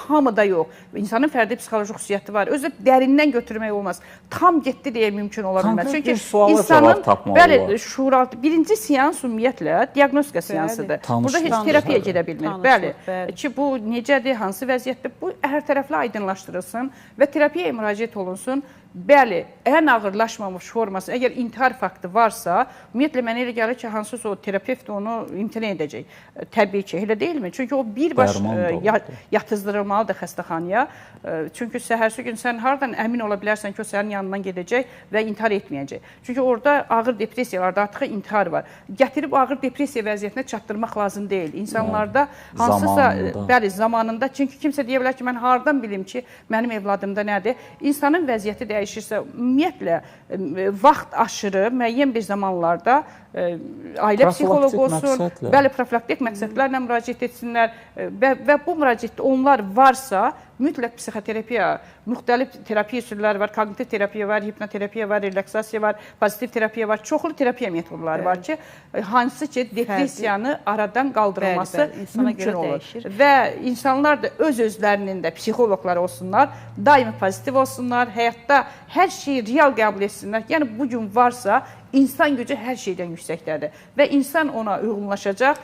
hamıda yox. İnsanın fərdi psixoloji xüsusiyyəti var. Özü dərindən götürmək olmaz. Tam getdi deyə mümkün ola bilməz. Çünki insanın, bəli, şuuraltı, birinci seans ümumiyyətlə diaqnostika seansıdır. Burada heç terapiya gedə bilmir. Bəli, ki, bu necədir, hansı vəziyyətdir, bu hər tərəfli aydınlaşdırılsın və terapiyaya müraciət olunsun. Bəli, ən ağırlaşmamış forması, əgər intihar faktı varsa, ümumiyyətlə mənə elə gəlir ki, hansısa o terapevt onu imtina edəcək. Təbii ki, elə deyilmi? Çünki o birbaş yatızdırılmalıdır xəstəxanaya. Çünki səhərsi gün sən hardan əmin ola bilərsən ki, o sənin yanından gedəcək və intihar etməyəcək. Çünki orada ağır depressiyalarda artıq intihar var. Gətirib ağır depressiya vəziyyətinə çatdırmaq lazım deyil. İnsanlarda hansısa, bəli, zamanında, çünki kimsə deyə bilər ki, mən hardan bilim ki, mənim evladımda nədir? İnsanın vəziyyəti dəyişirsə, ümumiyyətlə vaxt aşırı müəyyən bir zamanlarda ailə psixoloqu olsun, bəli, profilaktik məqsədlərlə müraciət etsinlər və bu müraciətdə onlar varsa, mütləq psixoterapiya, müxtəlif terapiya üsulları var, kognitiv terapiya var, hipnoterapiya var, relaksasiya var, pozitiv terapiya var, çoxlu terapiya metodları var ki, hansı ki depressiyanı aradan qaldırılması mümkün olur. Və insanlar da öz-özlərinin də psixoloqları olsunlar, daimi pozitiv olsunlar, həyatda hər şeyi real qəbul etsinlər. Yəni, bugün varsa, insan gücü hər şeydən yüksəkdədir və insan ona uyğunlaşacaq.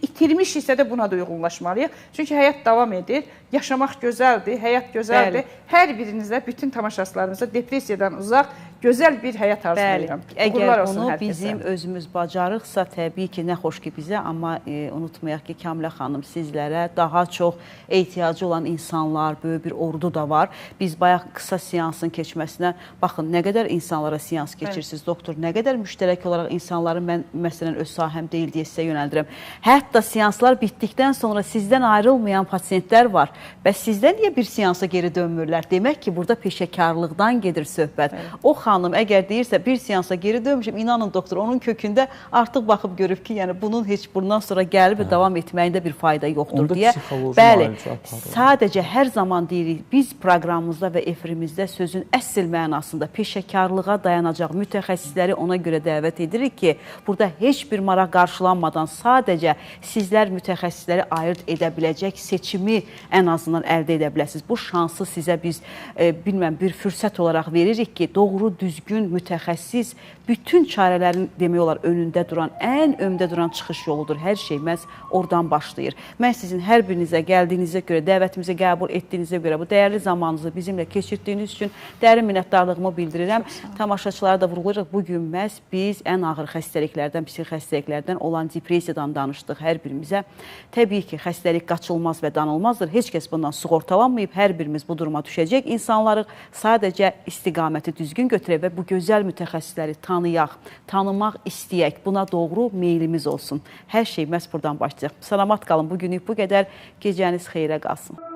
İtirmiş isə də buna da uyğunlaşmalıyıq. Çünki həyat davam edir, yaşamaq gözəldir, həyat gözəldir. Bəli. Hər birinizə, bütün tamaşaçılarımıza depressiyadan uzaq, gözəl bir həyat arzulayıram. Əgər bunu bizim özümüz bacarıqsa, təbii ki, nə xoş ki bizə, amma unutmayaq ki, Kamilə xanım, sizlərə daha çox ehtiyacı olan insanlar, böyük bir ordu da var. Biz bayaq qısa seansın keçməsinə, baxın, nə qədər insanlara seans keçirsiniz, doktor, nə qədər müştərək olaraq insanları mən, məsələn, öz sahəm deyil deyə sizə yönəldirəm. Hətta seanslar bitdikdən sonra sizdən ayrılmayan pasiyentlər var. Bəs sizdən niyə bir seansa geri dönmürlər? Demək ki, burada peşəkarlıqdan gedir söhbət. O xanım əgər deyirsə bir seansa geri dönmüşəm, inanın doktor, onun kökündə artıq baxıb görüb ki, yəni bunun heç bundan sonra gəlib və davam etməyində bir fayda yoxdur Onda deyə. Psixoloji Bəli, müalicə aparır. Sadəcə hər zaman deyirik, biz proqramımızda və efirimizdə sözün əsl mənasında peşəkarlığa dayanacaq mütəxəssisləri ona görə dəvət edirik ki, burada heç bir maraq qarşılanmadan sadəcə sizlər mütəxəssisləri ayırd edə biləcək seçimi ən azından əldə edə biləsiniz. Bu şansı sizə biz bilməm bir fürsət olaraq veririk ki, doğru, düzgün mütəxəssis bütün çarələrin demək olar önündə duran, ən öndə duran çıxış yoludur. Hər şey məhz oradan başlayır. Mən sizin hər birinizə gəldiyinizə görə, dəvətimizi qəbul etdiyinizə görə, bu dəyərli zamanınızı bizimlə keçirdiyiniz üçün dərin minnətdarlığımı bildirirəm. Tamaşaçılara da vurğulayırıq. Bugün məhz biz ən ağır xəstəliklərdən, psixi xəstəliklərdən olan depressiyadan danışdıq hər birimizə. Təbii ki, xəstəlik qaçılmaz və danılmazdır. Heç kəs bundan sığortalanmayıb. Hər birimiz bu duruma düşəcək insanlarıq. Sadəcə istiqaməti düzgün götürək və bu gözəl mütəxəssisləri tanıyaq, tanımaq istəyək, buna doğru meylimiz olsun. Hər şey məhz buradan başlayacaq. Salamat qalın, bugünlük bu qədər. Gecəniz xeyrə qalsın.